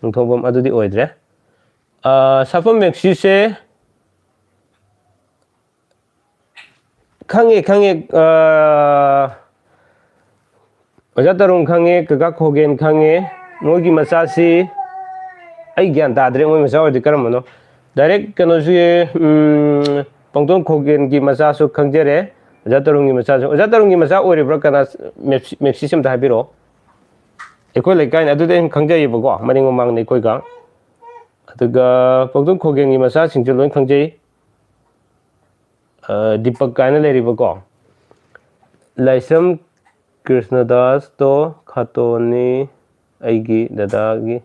ꯅꯣꯡꯊꯣꯡꯕꯝ꯫ ꯑꯗꯨꯗꯤ ꯑꯣꯏꯗ꯭ꯔꯦ꯫ ꯑ, ꯁꯥꯐꯝ ꯃꯦꯛꯁꯤꯁꯦ ꯈꯪꯉꯦ, ꯈꯪꯉꯦ꯫ ꯑ, ꯑꯣꯖꯥ ꯇꯔꯨꯡ ꯈꯪꯉꯦ, ꯀꯀꯥ ꯈꯣꯒꯦꯟ ꯈꯪꯉꯦ꯫ ꯃꯣꯏꯒꯤ ꯃꯆꯥꯁꯤ ꯑꯩ ꯒ꯭ꯌꯥꯟ ꯇꯥꯗ꯭ꯔꯦ, ꯃꯣꯏ ꯃꯆꯥ ꯑꯣꯏꯗꯤ ꯀꯔꯝꯕꯅꯣ꯫ Direct ꯀꯩꯅꯣꯁꯨ, ꯎꯝ, ꯄꯥꯡꯇꯣꯟ ꯈꯣꯒꯦꯟꯒꯤ ꯃꯆꯥꯁꯨ ꯈꯪꯖꯔꯦ, ꯑꯣꯖꯥ ꯇꯔꯨꯡꯒꯤ ꯃꯆꯥꯁꯨ꯫ ꯑꯣꯖꯥ ꯇꯔꯨꯡꯒꯤ ꯃꯆꯥ ꯑꯣꯏꯔꯤꯕ꯭ꯔꯥ? ꯀꯅꯥ? ꯃꯦꯛꯁꯤ-, ꯃꯦꯛꯁꯤꯁꯤ ꯑꯝꯇ ꯍꯥꯏꯕꯤꯔꯛꯑꯣ꯫ ꯑꯩꯈꯣꯏ ꯂꯩꯀꯥꯏꯅ ꯑꯗꯨꯗꯤ ꯑꯩꯅ ꯈꯪꯖꯩꯌꯦꯕꯀꯣ, ꯃꯅꯤꯡ ꯃꯃꯥꯡꯅ ꯑꯩꯈꯣꯏꯒ꯫ ꯑꯗꯨꯒ ꯄꯥꯡꯇꯣꯟ ꯈꯣꯒꯦꯟꯒꯤ ꯃꯆꯥꯁꯤꯡꯁꯨ ꯂꯣꯏ ꯈꯪꯖꯩ꯫ ꯑ, ꯗꯤꯄꯛ ꯀꯥꯏꯅ ꯂꯩꯔꯤꯕꯀꯣ꯫ ꯂꯥꯏꯁ꯭ꯔꯝ ꯀ꯭ꯔꯤꯁꯅꯗꯥꯁꯇꯣ ꯈꯥꯇꯣꯟꯅꯤ, ꯑꯩꯒꯤ ꯗꯗꯥꯒꯤ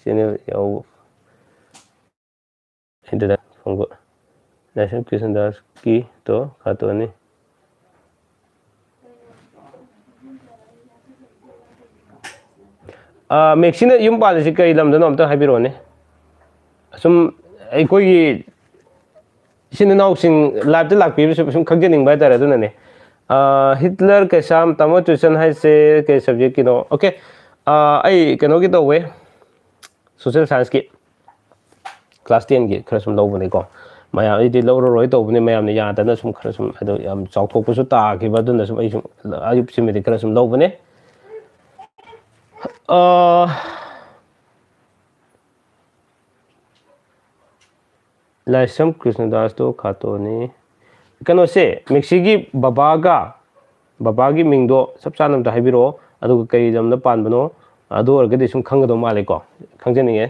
channel ꯌꯥꯎꯕ꯫ ꯑꯩ ꯗꯗꯥ ꯈꯪꯕ꯫ ꯂꯥꯏꯁ꯭ꯔꯝ ꯀ꯭ꯔꯤꯁꯅꯗꯥꯁꯀꯤꯗꯣ ꯈꯥꯇꯣꯟꯅꯤ꯫ ꯑ, ꯃꯦꯛꯁꯤꯅ ꯌꯨꯝ ꯄꯥꯜꯂꯤꯁꯤ ꯀꯔꯤ ꯂꯝꯗꯅꯣ ꯑꯝꯇ ꯍꯥꯏꯕꯤꯔꯛꯑꯣꯅꯦ꯫ ꯑꯁꯨꯝ ꯑꯩꯈꯣꯏꯒꯤ ꯏꯆꯤꯟ ꯏꯅꯥꯎꯁꯤꯡ liveꯇ ꯂꯥꯛꯄꯤꯕꯁꯨ ꯁꯨꯝ ꯈꯪꯖꯅꯤꯡꯕ ꯍꯥꯏꯇꯥꯔꯦ, ꯑꯗꯨꯅꯅꯦ꯫ ꯑ, ꯍꯤꯠꯂꯔ ꯀꯩꯁꯥꯝ, ꯇꯥꯃꯣ tuition ꯍꯥꯏꯁꯦ ꯀꯩ subjectꯀꯤꯅꯣ? Okay, ꯑ, ꯑꯩ ꯀꯩꯅꯣꯒꯤ ꯇꯧꯋꯦ, social scienceꯀꯤ꯫ Class tenꯒꯤ ꯈꯔ ꯁꯨꯝ ꯂꯧꯕꯅꯤꯀꯣ꯫ ꯃꯌꯥꯝ, ꯑꯩꯗꯤ ꯂꯧꯔꯔꯣꯏ ꯇꯧꯕꯅꯤ, ꯃꯌꯥꯝꯅ ꯌꯥꯗꯅ ꯁꯨꯝ ꯈꯔ ꯁꯨꯝ, ꯑꯗꯣ ꯌꯥꯝ ꯆꯥꯎꯊꯣꯛꯄꯁꯨ ꯇꯥꯈꯤꯕ, ꯑꯗꯨꯅ ꯁꯨꯝ ꯑꯩ ꯁꯨꯝ ꯑꯌꯨꯛꯁꯤꯃꯗꯤ ꯈꯔ ꯁꯨꯝ ꯂꯧꯕꯅꯦ꯫ ꯑ, ꯂꯥꯏꯁ꯭ꯔꯝ ꯀ꯭ꯔꯤꯁꯅꯗꯥꯁꯇꯣ ꯈꯥꯇꯣꯟꯅꯤ꯫ ꯀꯩꯅꯣꯁꯦ, ꯃꯦꯛꯁꯤꯒꯤ ꯕꯕꯥꯒ, ꯕꯕꯥꯒꯤ ꯃꯤꯡꯗꯣ ꯆꯞ ꯆꯥꯅ ꯑꯝꯇ ꯍꯥꯏꯕꯤꯔꯛꯑꯣ, ꯑꯗꯨꯒ ꯀꯔꯤ ꯂꯝꯗ ꯄꯥꯟꯕꯅꯣ, ꯑꯗꯨ ꯑꯣꯏꯔꯒꯗꯤ ꯁꯨꯝ ꯈꯪꯒꯗꯧ ꯃꯥꯜꯂꯦꯀꯣ, ꯈꯪꯖꯅꯤꯡꯉꯦ꯫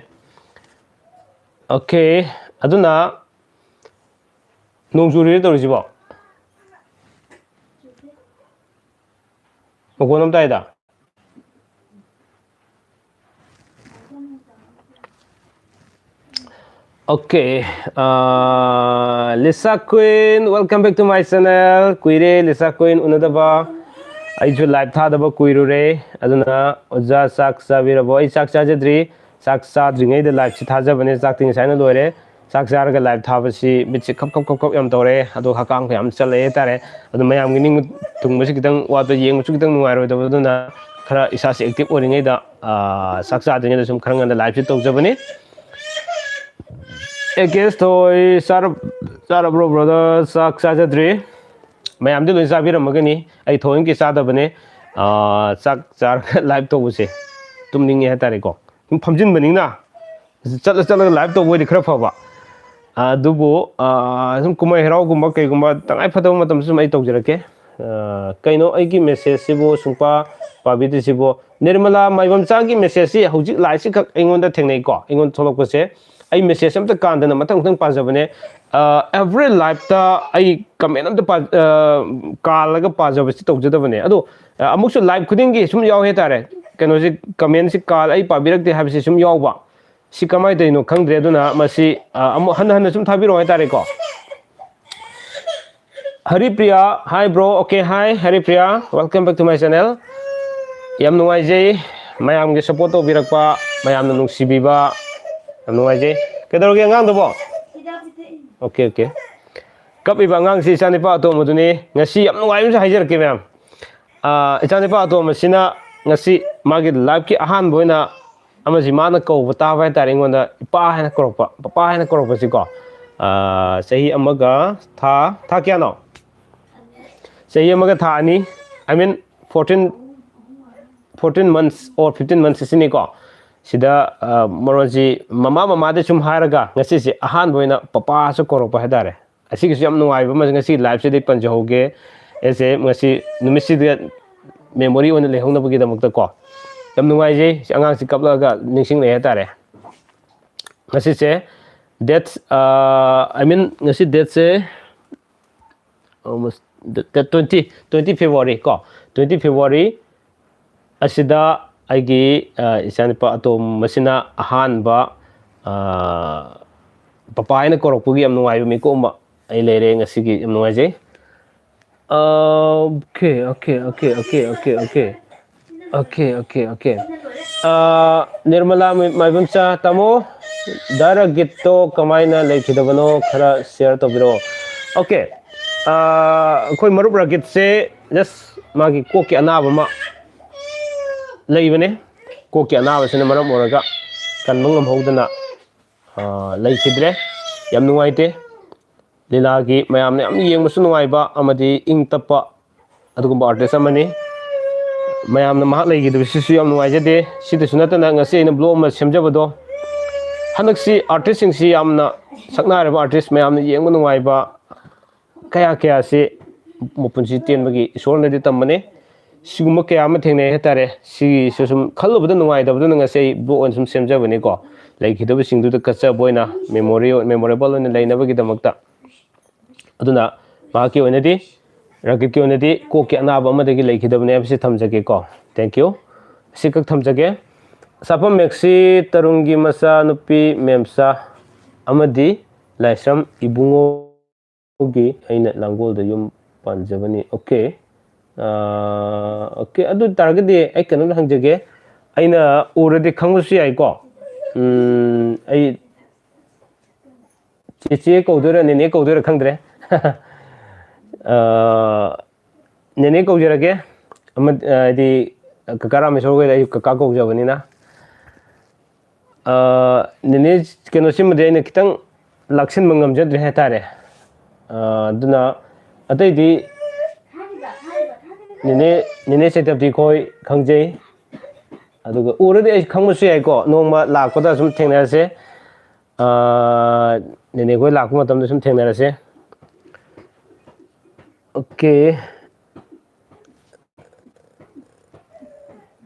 Okay, ꯑꯗꯨꯅ ꯅꯣꯡ ꯆꯨꯔꯤꯔ ꯇꯧꯔꯤꯁꯤꯕꯣ? ꯃꯈꯣꯟ ꯑꯃ ꯇꯥꯏꯗ꯫ Okay, uh, Lisa Queen, welcome back to my channel. ꯀꯨꯏꯔꯦ Lisa Queen ꯎꯅꯗꯕ꯫ ꯑꯩꯁꯨ live ꯊꯥꯗꯕ ꯀꯨꯏꯔꯨꯔꯦ꯫ ꯑꯗꯨꯅ ꯑꯣꯖꯥ ꯆꯥꯛ ꯆꯥꯕꯤꯔꯕꯣ? ꯑꯩ ꯆꯥꯛ ꯆꯥꯖꯗ꯭ꯔꯤ꯫ ꯆꯥꯛ ꯆꯥꯗ꯭ꯔꯤꯉꯩꯗ live ꯁꯤ ꯊꯥꯖꯕꯅꯦ꯫ ꯆꯥꯛꯇꯤ ꯉꯁꯥꯏꯅ ꯂꯣꯏꯔꯦ꯫ ꯆꯥꯛ ꯆꯥꯔꯒ live ꯊꯥꯕꯁꯤ ꯃꯤꯠꯁꯦ ꯈꯞ ꯈꯞ ꯈꯞ ꯈꯞ ꯌꯥꯝ ꯇꯧꯔꯦ꯫ ꯑꯗꯣ ꯍꯛꯀꯥꯡ ꯌꯥꯝ ꯆꯜꯂꯛꯑꯦ ꯍꯥꯏꯇꯥꯔꯦ꯫ ꯑꯗꯣ ꯃꯌꯥꯝꯒꯤ ꯅꯤꯡꯕ ꯊꯨꯡꯕꯁꯤ ꯈꯤꯇꯪ ꯋꯥꯠꯄ, ꯌꯦꯡꯕꯁꯨ ꯈꯤꯇꯪ ꯅꯨꯡꯉꯥꯏꯔꯣꯏꯗꯕ꯫ ꯑꯗꯨꯅ ꯈꯔ ꯏꯁꯥꯁꯦ active ꯑꯣꯏꯔꯤꯉꯩꯗ, ꯑꯥ, ꯆꯥꯛ ꯆꯥꯗ꯭ꯔꯤꯉꯩꯗ ꯁꯨꯝ ꯈꯔ ꯉꯟꯅ live ꯁꯤ ꯇꯧꯖꯕꯅꯤ꯫ ꯑꯦ ꯀꯦꯁ ꯊꯣꯏ, ꯆꯥꯔꯕ-, ꯆꯥꯔꯕ꯭ꯔꯣ brother? ꯆꯥꯛ ꯆꯥꯖꯗ꯭ꯔꯤ꯫ ꯃꯌꯥꯝꯗꯤ ꯂꯣꯏ ꯆꯥꯕꯤꯔꯝꯃꯒꯅꯤ꯫ ꯑꯩ ꯊꯑꯣꯏꯀꯤ ꯆꯥꯗꯕꯅꯦ꯫ ꯑꯥ, ꯆꯥꯛ ꯆꯥꯔꯒ live ꯇꯧꯕꯁꯦ ꯇꯨꯝꯅꯤꯡꯉꯦ ꯍꯥꯏꯇꯥꯔꯦꯀꯣ꯫ ꯁꯨꯝ ꯐꯝꯖꯤꯟꯕꯅꯤꯅ꯫ ꯆꯠꯂ ꯆꯠꯂꯒ live ꯇꯧꯕ ꯑꯣꯏꯗꯤ ꯈꯔ ꯐꯕ꯫ ꯑꯗꯨꯕꯨ, ꯑꯥ, ꯁꯨꯝ ꯀꯨꯝꯍꯩ ꯍꯔꯥꯎꯒꯨꯝꯕ ꯀꯩꯒꯨꯝꯕ ꯇꯉꯥꯏ ꯐꯗꯕ ꯃꯇꯝꯗ ꯁꯨꯝ ꯑꯩ ꯇꯧꯖꯔꯛꯀꯦ꯫ ꯑꯥ, ꯀꯩꯅꯣ ꯑꯩꯒꯤ message ꯁꯤꯕꯨ ꯁꯨꯡꯄꯥ ꯄꯥꯕꯤꯗ꯭ꯔꯤꯁꯤꯕꯨ? ꯅꯤꯔꯃꯂꯥ ꯃꯥꯏꯕꯝꯆꯥꯒꯤ message ꯁꯤ ꯍꯧꯖꯤꯛ live ꯁꯤ ꯈꯛ ꯑꯩꯉꯣꯟꯗ ꯊꯦꯡꯅꯩꯀꯣ, ꯑꯩꯉꯣꯟꯗ ꯊꯣꯛꯂꯛꯄꯁꯦ꯫ ꯑꯩ message ꯑꯝꯇ ꯀꯥꯟꯗꯅ ꯃꯊꯪ ꯃꯊꯪ ꯄꯥꯖꯕꯅꯦ꯫ ꯑꯥ, every live ꯇ ꯑꯩ comment ꯑꯝꯇ ꯄꯥ-, ꯑꯥ, ꯀꯥꯜꯂꯒ ꯄꯥꯖꯕꯁꯤ ꯇꯧꯖꯗꯕꯅꯦ꯫ ꯑꯗꯣ, ꯑꯥ, ꯑꯃꯨꯛꯁꯨ live ꯈꯨꯗꯤꯡꯒꯤ ꯁꯨꯝ ꯌꯥꯎꯋꯦ ꯍꯥꯏꯇꯥꯔꯦ꯫ ꯀꯩꯅꯣꯁꯤ, comment ꯁꯤ ꯀꯥꯜ-, ꯑꯩ ꯄꯥꯕꯤꯔꯛꯇꯦ ꯍꯥꯏꯕꯁꯤ ꯁꯨꯝ ꯌꯥꯎꯕ꯫ ꯁꯤ ꯀꯃꯥꯏꯅ ꯇꯧꯔꯤꯅꯣ ꯈꯪꯗ꯭ꯔꯦ꯫ ꯑꯗꯨꯅ ꯃꯁꯤ, ꯑ, ꯑꯃꯨꯛ ꯍꯟꯅ ꯍꯟꯅ ꯁꯨꯝ ꯊꯥꯕꯤꯔꯛꯑꯣ ꯍꯥꯏꯇꯥꯔꯦꯀꯣ꯫ Haripriya, hi bro, okay, hi, Haripriya, welcome back to my channel. ꯌꯥꯝ ꯅꯨꯡꯉꯥꯏꯖꯩ ꯃꯌꯥꯝꯒꯤ support ꯇꯧꯕꯤꯔꯛꯄ, ꯃꯌꯥꯝꯅ ꯅꯨꯡꯁꯤꯕꯤꯕ, ꯌꯥꯝ ꯅꯨꯡꯉꯥꯏꯖꯩ꯫ ꯀꯩꯗꯧꯔꯒꯦ ꯑꯉꯥꯡꯗꯨꯕꯣ? Okay, okay. ꯀꯞꯄꯤꯕ ꯑꯉꯥꯡꯁꯤ ꯏꯆꯥꯅꯤꯄꯥ ꯑꯇꯣꯝꯕꯗꯨꯅꯤ꯫ ꯉꯁꯤ ꯌꯥꯝ ꯅꯨꯡꯉꯥꯏꯕ ꯑꯃꯁꯨ ꯍꯥꯏꯖꯔꯛꯀꯦ ꯃꯌꯥꯝ꯫ ꯑ, ꯏꯆꯥꯅꯤꯄꯥ ꯑꯇꯣꯝꯕꯁꯤꯅ ꯉꯁꯤ ꯃꯥꯒꯤ live ꯀꯤ ꯑꯍꯥꯟꯕ ꯑꯣꯏꯅ ꯑꯃꯁꯤ ꯃꯥꯅ ꯀꯧꯕ ꯇꯥꯕ ꯍꯥꯏꯇꯥꯔꯦ, ꯑꯩꯉꯣꯟꯗ ꯏꯄꯥ ꯍꯥꯏꯅ ꯀꯧꯔꯛꯄ, ꯄꯄꯥ ꯍꯥꯏꯅ ꯀꯧꯔꯛꯄꯁꯤꯀꯣ꯫ ꯑ, ꯆꯍꯤ ꯑꯃꯒ ꯊꯥ, ꯊꯥ ꯀꯌꯥꯅꯣ? ꯆꯍꯤ ꯑꯃꯒ ꯊꯥ ꯑꯅꯤ, I mean, fourteen, fourteen months or fifteen months ꯑꯁꯤꯅꯤꯀꯣ꯫ ꯁꯤꯗ, ꯑ, ꯃꯔꯣꯟꯁꯤ ꯃꯃꯥ ꯃꯃꯥꯗꯤ ꯁꯨꯝ ꯍꯥꯏꯔꯒ ꯉꯁꯤꯁꯦ ꯑꯍꯥꯟꯕ ꯑꯣꯏꯅ ꯄꯄꯥꯁꯨ ꯀꯧꯔꯛꯄ ꯍꯥꯏꯇꯥꯔꯦ꯫ ꯑꯁꯤꯒꯤꯁꯨ ꯌꯥꯝ ꯅꯨꯡꯉꯥꯏꯕ ꯑꯃ ꯉꯁꯤ live ꯁꯤꯗ ꯑꯩ ꯄꯟꯖꯍꯧꯒꯦ꯫ ꯑꯩꯁꯦ ꯉꯁꯤ ꯅꯨꯃꯤꯠꯁꯤꯗ memory ꯑꯣꯏꯅ ꯂꯩꯍꯧꯅꯕꯒꯤꯗꯃꯛꯇꯀꯣ꯫ ꯌꯥꯝ ꯅꯨꯡꯉꯥꯏꯖꯩ꯫ ꯑꯉꯥꯡꯁꯤ ꯀꯞꯂꯛꯑꯒ ꯅꯤꯡꯁꯤꯡꯂꯛꯑꯦ ꯍꯥꯏꯇꯥꯔꯦ꯫ ꯉꯁꯤꯁꯦ date, ꯑ, I mean, ꯉꯁꯤ date say almost the, the twenty, twenty February ꯀꯣ, twenty February ꯑꯁꯤꯗ ꯑꯩꯒꯤ, ꯑ, ꯏꯆꯥꯅꯨꯄꯥ ꯑꯇꯣꯝꯕꯁꯤꯅ ꯑꯍꯥꯟꯕ, ꯑ, ꯄꯄꯥ ꯍꯥꯏꯅ ꯀꯧꯔꯛꯄꯒꯤ ꯌꯥꯝ ꯅꯨꯡꯉꯥꯏꯕ ꯃꯤꯀꯨꯞ ꯑꯃ ꯑꯩ ꯂꯩꯔꯦ ꯉꯁꯤꯒꯤ꯫ ꯌꯥꯝ ꯅꯨꯡꯉꯥꯏꯖꯩ꯫ Okay, okay, okay, okay, okay, okay. Okay, okay, okay. ꯑ, ꯅꯤꯔꯃꯂꯥ ꯃꯥꯏꯕꯝꯆꯥ, ꯇꯥꯃꯣ, ꯗꯥ ꯔꯒꯤꯠꯇꯣ ꯀꯃꯥꯏꯅ ꯂꯩꯈꯤꯗꯕꯅꯣ ꯈꯔ share ꯇꯧꯕꯤꯔꯛꯑꯣ꯫ Okay. ꯑ, ꯑꯩꯈꯣꯏ ꯃꯔꯨꯞ ꯔꯒꯤꯠꯁꯦ just ꯃꯥꯒꯤ ꯀꯣꯛꯀꯤ ꯑꯅꯥꯕ ꯑꯃ ꯂꯩꯕꯅꯦ꯫ ꯀꯣꯛꯀꯤ ꯑꯅꯥꯕꯁꯤꯅ ꯃꯔꯝ ꯑꯣꯏꯔꯒ ꯀꯟꯕ ꯉꯝꯍꯧꯗꯅ, ꯑ, ꯂꯩꯈꯤꯗ꯭ꯔꯦ꯫ ꯌꯥꯝ ꯅꯨꯡꯉꯥꯏꯇꯦ꯫ ꯂꯤꯂꯥꯒꯤ ꯃꯌꯥꯝꯅ ꯌꯥꯝ ꯌꯦꯡꯕꯁꯨ ꯅꯨꯡꯉꯥꯏꯕ ꯑꯃꯗꯤ ꯏꯪ ꯇꯞꯄ ꯑꯗꯨꯒꯨꯝꯕ artist ꯑꯃꯅꯤ꯫ ꯃꯌꯥꯝꯅ ꯃꯍꯥꯛ ꯂꯩꯈꯤꯗꯕꯁꯤꯁꯨ ꯌꯥꯝ ꯅꯨꯡꯉꯥꯏꯖꯗꯦ꯫ ꯁꯤꯗꯁꯨ ꯅꯠꯇꯅ ꯉꯁꯤ ꯑꯩꯅ vlog ꯑꯃ ꯁꯦꯝꯖꯕꯗꯣ, ꯍꯟꯗꯛꯁꯤ artistꯁꯤꯡꯁꯤ ꯌꯥꯝꯅ, ꯁꯛꯅꯥꯏꯔꯕ artist ꯃꯌꯥꯝꯅ ꯌꯦꯡꯕ ꯅꯨꯡꯉꯥꯏꯕ ꯀꯌꯥ ꯀꯌꯥꯁꯤ ꯃꯄꯨꯟꯁꯤ ꯇꯦꯟꯕꯒꯤ ꯏꯁꯣꯔꯅꯗꯤ ꯇꯝꯕꯅꯤ꯫ ꯁꯤꯒꯨꯝꯕ ꯀꯌꯥ ꯑꯃ ꯊꯦꯡꯅꯩ ꯍꯥꯏꯇꯥꯔꯦ꯫ ꯁꯤꯒꯤꯁꯨ ꯁꯨꯝ ꯈꯜꯂꯨꯕꯗ ꯅꯨꯡꯉꯥꯏꯇꯕꯗꯨꯅ ꯉꯁꯤ ꯑꯩ vlog ꯑꯣꯏꯅ ꯁꯨꯝ ꯁꯦꯝꯖꯕꯅꯤꯀꯣ꯫ ꯂꯩꯈꯤꯗꯕꯁꯤꯡꯗꯨꯗ ꯀꯠꯆꯕ ꯑꯣꯏꯅ memory, memorable ꯑꯣꯏꯅ ꯂꯩꯅꯕꯒꯤꯗꯃꯛꯇ꯫ ꯑꯗꯨꯅ ꯃꯍꯥꯛꯀꯤ ꯑꯣꯏꯅꯗꯤ, ꯔꯒꯤꯠꯀꯤ ꯑꯣꯏꯅꯗꯤ ꯀꯣꯛꯀꯤ ꯑꯅꯥꯕ ꯑꯃꯗꯒꯤ ꯂꯩꯈꯤꯗꯕꯅꯦ ꯍꯥꯏꯕꯁꯤ ꯊꯝꯖꯒꯦꯀꯣ꯫ Thank you꯫ ꯑꯁꯤꯈꯛ ꯊꯝꯖꯒꯦ꯫ ꯁꯥꯐꯝ ꯃꯦꯛꯁꯤ ꯇꯔꯨꯡꯒꯤ ꯃꯆꯥ ꯅꯨꯄꯤ ꯃꯦꯝꯆꯥ ꯑꯃꯗꯤ ꯂꯥꯏꯁ꯭ꯔꯝ ꯏꯕꯨꯡꯉꯣꯒꯤ ꯑꯩꯅ ꯂꯥꯡꯒꯣꯜꯗ ꯌꯨꯝ ꯄꯥꯟꯖꯕꯅꯤ꯫ Okay꯫ ꯑꯥ, okay꯫ ꯑꯗꯨ ꯇꯥꯔꯒꯗꯤ ꯑꯩ ꯀꯩꯅꯣꯝꯇ ꯍꯪꯖꯒꯦ꯫ ꯑꯩꯅ ꯎꯔꯗꯤ ꯈꯪꯕꯁꯨ ꯌꯥꯏꯀꯣ꯫ ꯎꯝ, ꯑꯩ ꯆꯦꯆꯦ ꯀꯧꯗꯣꯏꯔꯥ, ꯅꯦꯅꯦ ꯀꯧꯗꯣꯏꯔꯥ ꯈꯪꯗ꯭ꯔꯦ꯫ ꯑꯥ, ꯅꯦꯅꯦ ꯀꯧꯖꯔꯒꯦ꯫ ꯑꯃ, ꯍꯥꯏꯗꯤ, ꯀꯀꯥ ꯔꯥꯃꯦꯁꯣꯔ ꯍꯣꯏꯗ ꯑꯩ ꯀꯀꯥ ꯀꯧꯖꯕꯅꯤꯅ꯫ ꯑꯥ, ꯅꯦꯅꯦ, ꯀꯩꯅꯣꯁꯤꯃꯗꯤ ꯑꯩꯅ ꯈꯤꯇꯪ ꯂꯥꯛꯁꯤꯟꯕ ꯉꯝꯖꯗ꯭ꯔꯦ ꯍꯥꯏꯇꯥꯔꯦ꯫ ꯑꯥ, ꯑꯗꯨꯅ ꯑꯇꯩꯗꯤ ꯅꯦꯅꯦ, ꯅꯦꯅꯦ ꯆꯦꯇꯞꯇꯤ ꯈꯣꯏ ꯈꯪꯖꯩ꯫ ꯑꯗꯨꯒ ꯎꯔꯗꯤ ꯑꯩ ꯈꯪꯕꯁꯨ ꯌꯥꯏꯀꯣ, ꯅꯣꯡꯃ ꯂꯥꯛꯄꯗ ꯁꯨꯝ ꯊꯦꯡꯅꯔꯁꯦ꯫ ꯑꯥ, ꯅꯦꯅꯦ ꯈꯣꯏ ꯂꯥꯛꯄ ꯃꯇꯝꯗ ꯁꯨꯝ ꯊꯦꯡꯅꯔꯁꯦ꯫ Okay꯫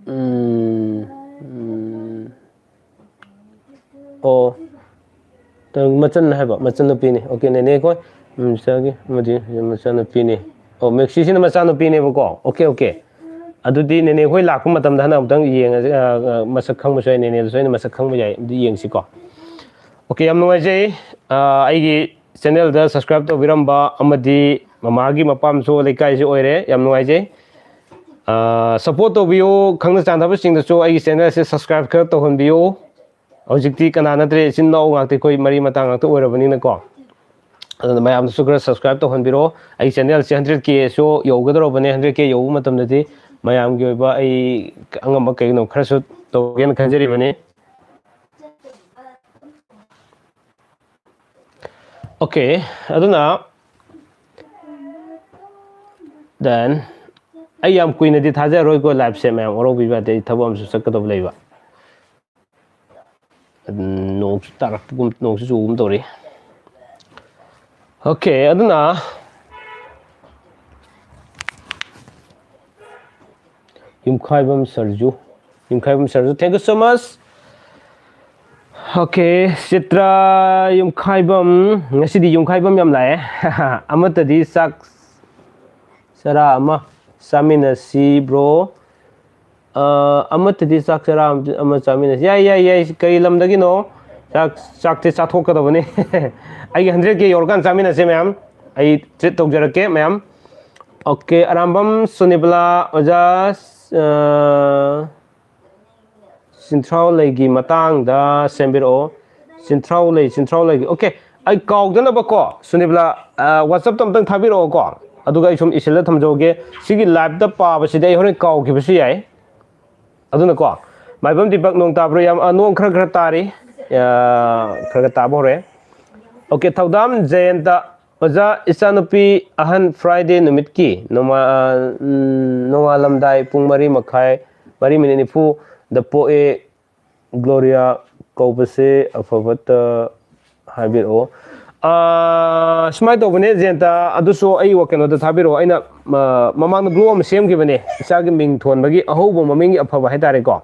ꯎꯝ, ꯎꯝ꯫ ꯑꯣ, ꯃꯆꯟ ꯍꯥꯏꯕ, ꯃꯆꯟ ꯅꯨꯄꯤꯅꯤ꯫ Okay, ꯅꯦꯅꯦ ꯈꯣꯏ꯫ ꯃꯤꯁꯇꯔꯒꯤ ꯑꯃꯗꯤ ꯃꯆꯥꯅꯨꯄꯤꯅꯤ꯫ ꯑꯣ, ꯃꯦꯛꯁꯤꯁꯤꯅ ꯃꯆꯥꯅꯨꯄꯤꯅꯦꯕꯀꯣ꯫ Okay, okay. ꯑꯗꯨꯗꯤ ꯅꯦꯅꯦ ꯍꯣꯏ ꯂꯥꯛꯄ ꯃꯇꯝꯗ ꯍꯟꯗꯛ ꯑꯃꯨꯛꯇꯪ ꯌꯦꯡꯉꯁꯦ꯫ ꯑ, ꯑ, ꯃꯁꯛ ꯈꯪꯕꯁꯨ ꯌꯥꯏ, ꯅꯦꯅꯦꯗꯨꯁꯨ ꯑꯩꯅ ꯃꯁꯛ ꯈꯪꯕ ꯌꯥꯏ, ꯑꯗꯨ ꯌꯦꯡꯁꯤꯀꯣ꯫ ꯑꯣꯀꯦ, ꯌꯥꯝ ꯅꯨꯡꯉꯥꯏꯖꯩ꯫ ꯑ, ꯑꯩꯒꯤ ꯆꯦꯅꯦꯜꯗ ꯁꯕꯁꯀ꯭ꯔꯥꯏꯕ ꯇꯧꯕꯤꯔꯝꯕ ꯑꯃꯗꯤ ꯃꯃꯥꯒꯤ ꯃꯄꯥꯝꯁꯨ ꯂꯩꯀꯥꯏꯁꯤ ꯑꯣꯏꯔꯦ꯫ ꯌꯥꯝ ꯅꯨꯡꯉꯥꯏꯖꯩ꯫ ꯑ, ꯁꯞꯄꯣꯔꯠ ꯇꯧꯕꯤꯌꯨ꯫ ꯈꯪꯅ ꯆꯥꯟꯅꯕꯁꯤꯡꯗꯁꯨ ꯑꯩꯒꯤ ꯆꯦꯅꯦꯜꯁꯦ ꯁꯕꯁꯀ꯭ꯔꯥꯏꯕ ꯈꯔ ꯇꯧꯍꯟꯕꯤꯌꯨ꯫ ꯍꯧꯖꯤꯛꯇꯤ ꯀꯅꯥ ꯅꯠꯇ꯭ꯔꯦ, ꯏꯆꯤꯟ ꯏꯅꯥꯎ ꯉꯥꯛꯇ, ꯑꯩꯈꯣꯏ ꯃꯔꯤ ꯃꯇꯥ ꯉꯥꯛꯇ ꯑꯣꯏꯔꯕꯅꯤꯅꯀꯣ꯫ ꯑꯗꯨꯅ ꯃꯌꯥꯝꯅꯁꯨ ꯈꯔ ꯁꯕꯁꯀ꯭ꯔꯥꯏꯕ ꯇꯧꯍꯟꯕꯤꯔꯣ꯫ ꯑꯩ ꯆꯦꯅꯦꯜꯁꯦ ꯍꯟꯗ꯭ꯔꯦꯠ ꯀꯦꯁꯨ ꯌꯧꯒꯗꯧꯔꯕꯅꯦ꯫ ꯍꯟꯗ꯭ꯔꯦꯠ ꯀꯦ ꯌꯧꯕ ꯃꯇꯝꯗꯗꯤ ꯃꯌꯥꯝꯒꯤ ꯑꯣꯏꯕ ꯑꯩ ꯑꯉꯝꯕ ꯀꯩꯅꯣ ꯈꯔꯁꯨ ꯇꯧꯒꯦꯅ ꯈꯟꯖꯔꯤꯕꯅꯤ꯫ ꯑꯣꯀꯦ, ꯑꯗꯨꯅ then ꯑꯩ ꯌꯥꯝ ꯀꯨꯏꯅꯗꯤ ꯊꯥꯖꯔꯔꯣꯏꯀꯣ ꯂꯥꯏꯞꯁꯦ, ꯃꯌꯥꯝ ꯋꯥꯔꯧꯕꯤꯕ ꯌꯥꯗꯦ, ꯑꯩ ꯊꯕꯛ ꯑꯃꯁꯨ ꯆꯠꯀꯗꯕ ꯂꯩꯕ꯫ ꯅꯣꯡꯁꯨ ꯇꯥꯔꯛꯄꯒꯨꯝ, ꯅꯣꯡꯁꯨ ꯆꯨꯕꯒꯨꯝ ꯇꯧꯔꯤ꯫ ꯑꯣꯀꯦ, ꯑꯗꯨꯅ Yumkhaibam Sarju, Yumkhaibam Sarju, thank you so much. Okay, Chitra Yumkhaibam, ꯉꯁꯤꯗꯤ ꯌꯨꯝꯈꯥꯏꯕꯝ ꯌꯥꯝ ꯂꯥꯛꯑꯦ꯫ ꯑꯃꯠꯇꯗꯤ ꯆꯥꯛ ꯆꯔꯥ ꯑꯃ ꯆꯥꯃꯤꯟꯅꯁꯤ ꯕ꯭ꯔꯣ꯫ ꯑ, ꯑꯃꯠꯇꯗꯤ ꯆꯥꯛ ꯆꯔꯥ ꯑꯃ, ꯑꯃ ꯆꯥꯃꯤꯟꯅꯁꯤ꯫ ꯌꯥꯏ, ꯌꯥꯏ, ꯌꯥꯏ꯫ ꯀꯔꯤ ꯂꯝꯗꯒꯤꯅꯣ? ꯆꯥꯛ, ꯆꯥꯛꯇꯤ ꯆꯥꯊꯣꯛꯀꯗꯕꯅꯤ꯫ ꯑꯩꯒꯤ ꯍꯟꯗ꯭ꯔꯦꯠ ꯀꯦ ꯌꯧꯔꯀꯥꯟꯗ ꯆꯥꯃꯤꯟꯅꯁꯦ ꯃꯌꯥꯝ꯫ ꯑꯩ ꯇ꯭ꯔꯤꯠ ꯇꯧꯖꯔꯛꯀꯦ ꯃꯌꯥꯝ꯫ ꯑꯣꯀꯦ, ꯑꯔꯥꯝꯕꯝ ꯁꯨꯅꯤꯕꯂꯥ, ꯑꯣꯖꯥ, ꯑ, ꯆꯤꯟꯊ꯭ꯔꯥꯎ ꯂꯩꯒꯤ ꯃꯇꯥꯡꯗ ꯁꯦꯝꯕꯤꯔꯛꯑꯣ꯫ ꯆꯤꯟꯊ꯭ꯔꯥꯎ ꯂꯩ, ꯆꯤꯟꯊ꯭ꯔꯥꯎ ꯂꯩꯒꯤ꯫ ꯑꯣꯀꯦ, ꯑꯩ ꯀꯥꯎꯗꯅꯕꯀꯣ, ꯁꯨꯅꯤꯕꯂꯥ, ꯑ, WhatsApp-ꯇ ꯑꯝꯇꯪ ꯊꯥꯕꯤꯔꯛꯑꯣꯀꯣ꯫ ꯑꯗꯨꯒ ꯑꯩ ꯁꯨꯝ ꯏꯁꯤꯜꯂ ꯊꯝꯖꯍꯧꯒꯦ꯫ ꯁꯤꯒꯤ ꯂꯥꯏꯞꯇ ꯄꯥꯕꯁꯤꯗꯤ ꯑꯩ ꯍꯣꯔꯦꯟ ꯀꯥꯎꯈꯤꯕꯁꯨ ꯌꯥꯏ꯫ ꯑꯗꯨꯅꯀꯣ, ꯃꯥꯏꯕꯝ ꯗꯤꯄꯛ, ꯅꯣꯡ ꯇꯥꯕ꯭ꯔꯣ? ꯌꯥꯝ, ꯑ, ꯅꯣꯡ ꯈꯔ ꯈꯔ ꯇꯥꯔꯤ꯫ ꯑ, ꯈꯔ ꯈꯔ ꯇꯥꯕ ꯍꯧꯔꯦ꯫ ꯑꯣꯀꯦ, ꯊꯧꯗꯥꯝ ꯖꯌꯟꯇ, ꯑꯣꯖꯥ, ꯏꯆꯥꯅꯨꯄꯤ ꯑꯍꯟ Friday ꯅꯨꯃꯤꯠꯀꯤ ꯅꯣꯡꯃ-, ꯑ, ꯎꯝ, ꯅꯣꯡꯉꯥꯜꯂꯝꯗꯥꯏ ꯄꯨꯡ ꯃꯔꯤ ꯃꯈꯥꯏ, ꯃꯔꯤ ꯃꯤꯅꯤꯠ ꯅꯤꯐꯨꯗ ꯄꯣꯛꯑꯦ꯫ ꯒ꯭ꯂꯣꯔꯤꯌꯥ ꯀꯧꯕꯁꯦ ꯑꯐꯕꯇ ꯍꯥꯏꯕꯤꯔꯛꯑꯣ꯫ ꯑꯥ, ꯁꯨꯃꯥꯏꯅ ꯇꯧꯕꯅꯦ, ꯖꯦꯟꯇ, ꯑꯗꯨꯁꯨ ꯑꯩ ꯋꯥ-, ꯀꯩꯅꯣꯗ ꯊꯥꯕꯤꯔꯛꯑꯣ꯫ ꯑꯩꯅ, ꯑ, ꯃꯃꯥꯡꯗ ꯕ꯭ꯂꯣꯛ ꯑꯃ ꯁꯦꯝꯈꯤꯕꯅꯦ, ꯏꯆꯥꯒꯤ ꯃꯤꯡ ꯊꯣꯟꯕꯒꯤ ꯑꯍꯧꯕ ꯃꯃꯤꯡꯒꯤ ꯑꯐꯕ ꯍꯥꯏꯇꯥꯔꯦꯀꯣ꯫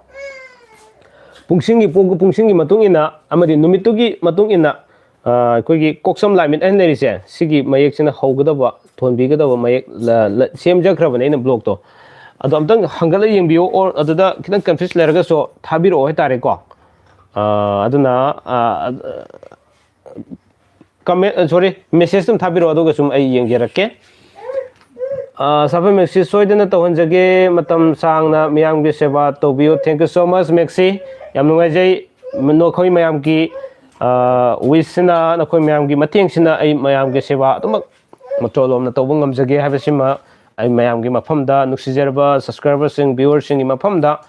ꯄꯨꯡꯁꯤꯡꯒꯤ ꯄꯣꯛ-, ꯄꯨꯡꯁꯤꯡꯒꯤ ꯃꯇꯨꯡ ꯏꯟꯅ ꯑꯃꯗꯤ ꯅꯨꯃꯤꯠꯇꯨꯒꯤ ꯃꯇꯨꯡ ꯏꯟꯅ ꯑꯩꯈꯣꯏꯒꯤ ꯀꯣꯛꯁꯝ ꯂꯥꯏꯃꯤꯠ ꯍꯥꯏꯅ ꯂꯩꯔꯤꯁꯦ, ꯁꯤꯒꯤ ꯃꯌꯦꯛꯁꯤꯅ ꯍꯧꯒꯗꯕ, ꯊꯣꯟꯕꯤꯒꯗꯕ ꯃꯌꯦꯛ ꯁꯦꯝꯖꯈ꯭ꯔꯕꯅꯦ ꯑꯩꯅ ꯕ꯭ꯂꯣꯛꯇꯣ꯫ ꯑꯗꯣ ꯑꯝꯇꯪ ꯍꯪꯒꯠꯂ ꯌꯦꯡꯕꯤꯌꯨ, ꯑꯣꯔ ꯑꯗꯨꯗ ꯈꯤꯇꯪ ꯀꯟꯐ꯭ꯌꯨꯁ ꯂꯩꯔꯒꯁꯨ ꯊꯥꯕꯤꯔꯛꯑꯣ ꯍꯥꯏꯇꯥꯔꯦꯀꯣ꯫ ꯑꯗꯨꯅ ꯀꯃꯦꯟ, ꯁꯣꯔꯤ, ꯃꯦꯁꯦꯖ ꯑꯗꯨꯝ ꯊꯥꯕꯤꯔꯛꯑꯣ, ꯑꯗꯨꯒ ꯁꯨꯝ ꯑꯩ ꯌꯦꯡꯖꯔꯛꯀꯦ꯫ ꯁꯥꯐꯩ ꯃꯦꯛꯁꯤ, ꯁꯣꯏꯗꯅ ꯇꯧꯍꯟꯖꯒꯦ꯫ ꯃꯇꯝ ꯁꯥꯡꯅ ꯃꯤꯌꯥꯝꯒꯤ ꯁꯦꯕꯥ ꯇꯧꯕꯤꯌꯨ꯫ Thank you so much, Messi. ꯌꯥꯝ ꯅꯨꯡꯉꯥꯏꯖꯩ꯫ ꯅꯈꯣꯏ ꯃꯌꯥꯝꯒꯤ ꯋꯤꯁꯁꯤꯅ, ꯅꯈꯣꯏ ꯃꯌꯥꯝꯒꯤ ꯃꯇꯦꯡꯁꯤꯅ ꯑꯩ ꯃꯌꯥꯝꯒꯤ ꯁꯦꯕꯥ ꯑꯗꯨꯃꯛ ꯃꯇꯣꯟ ꯂꯣꯝꯅ ꯇꯧꯕ ꯉꯝꯖꯒꯦ ꯍꯥꯏꯕꯁꯤꯃ ꯑꯩ ꯃꯌꯥꯝꯒꯤ ꯃꯐꯝꯗ, ꯅꯨꯡꯁꯤꯖꯔꯕ ꯁꯕꯁꯀ꯭ꯔꯥꯏꯕꯔꯁꯤꯡ, ꯚ꯭ꯌꯨꯋꯔꯁꯤꯡꯒꯤ ꯃꯐꯝꯗ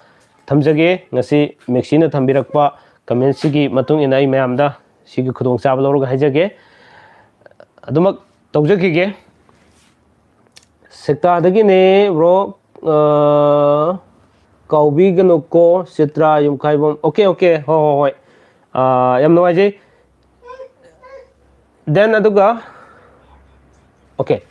ꯊꯝꯖꯒꯦ꯫ ꯉꯁꯤ ꯃꯦꯛꯁꯤꯅ ꯊꯝꯕꯤꯔꯛꯄ ꯀꯃꯦꯟꯁꯤꯒꯤ ꯃꯇꯨꯡ ꯏꯟꯅ ꯑꯩ ꯃꯌꯥꯝꯗ ꯁꯤꯒꯤ ꯈꯨꯗꯣꯡꯆꯥꯕ ꯂꯧꯔꯒ ꯍꯥꯏꯖꯒꯦ꯫ ꯑꯗꯨꯃꯛ ꯇꯧꯖꯈꯤꯒꯦ꯫ ꯁꯦꯛꯇꯥꯗꯒꯤꯅꯦ, ꯕ꯭ꯔꯣ꯫ ꯀꯥꯎꯕꯤꯒꯅꯨꯀꯣ, ꯆꯤꯇ꯭ꯔꯥ ꯌꯨꯝꯈꯥꯏꯕꯝ꯫ ꯑꯣꯀꯦ, ꯑꯣꯀꯦ, ꯍꯣꯏ, ꯍꯣꯏ, ꯍꯣꯏ꯫ ꯌꯥꯝ ꯅꯨꯡꯉꯥꯏꯖꯩ꯫ ꯗꯦꯟ ꯑꯗꯨꯒ, ꯑꯣꯀꯦ,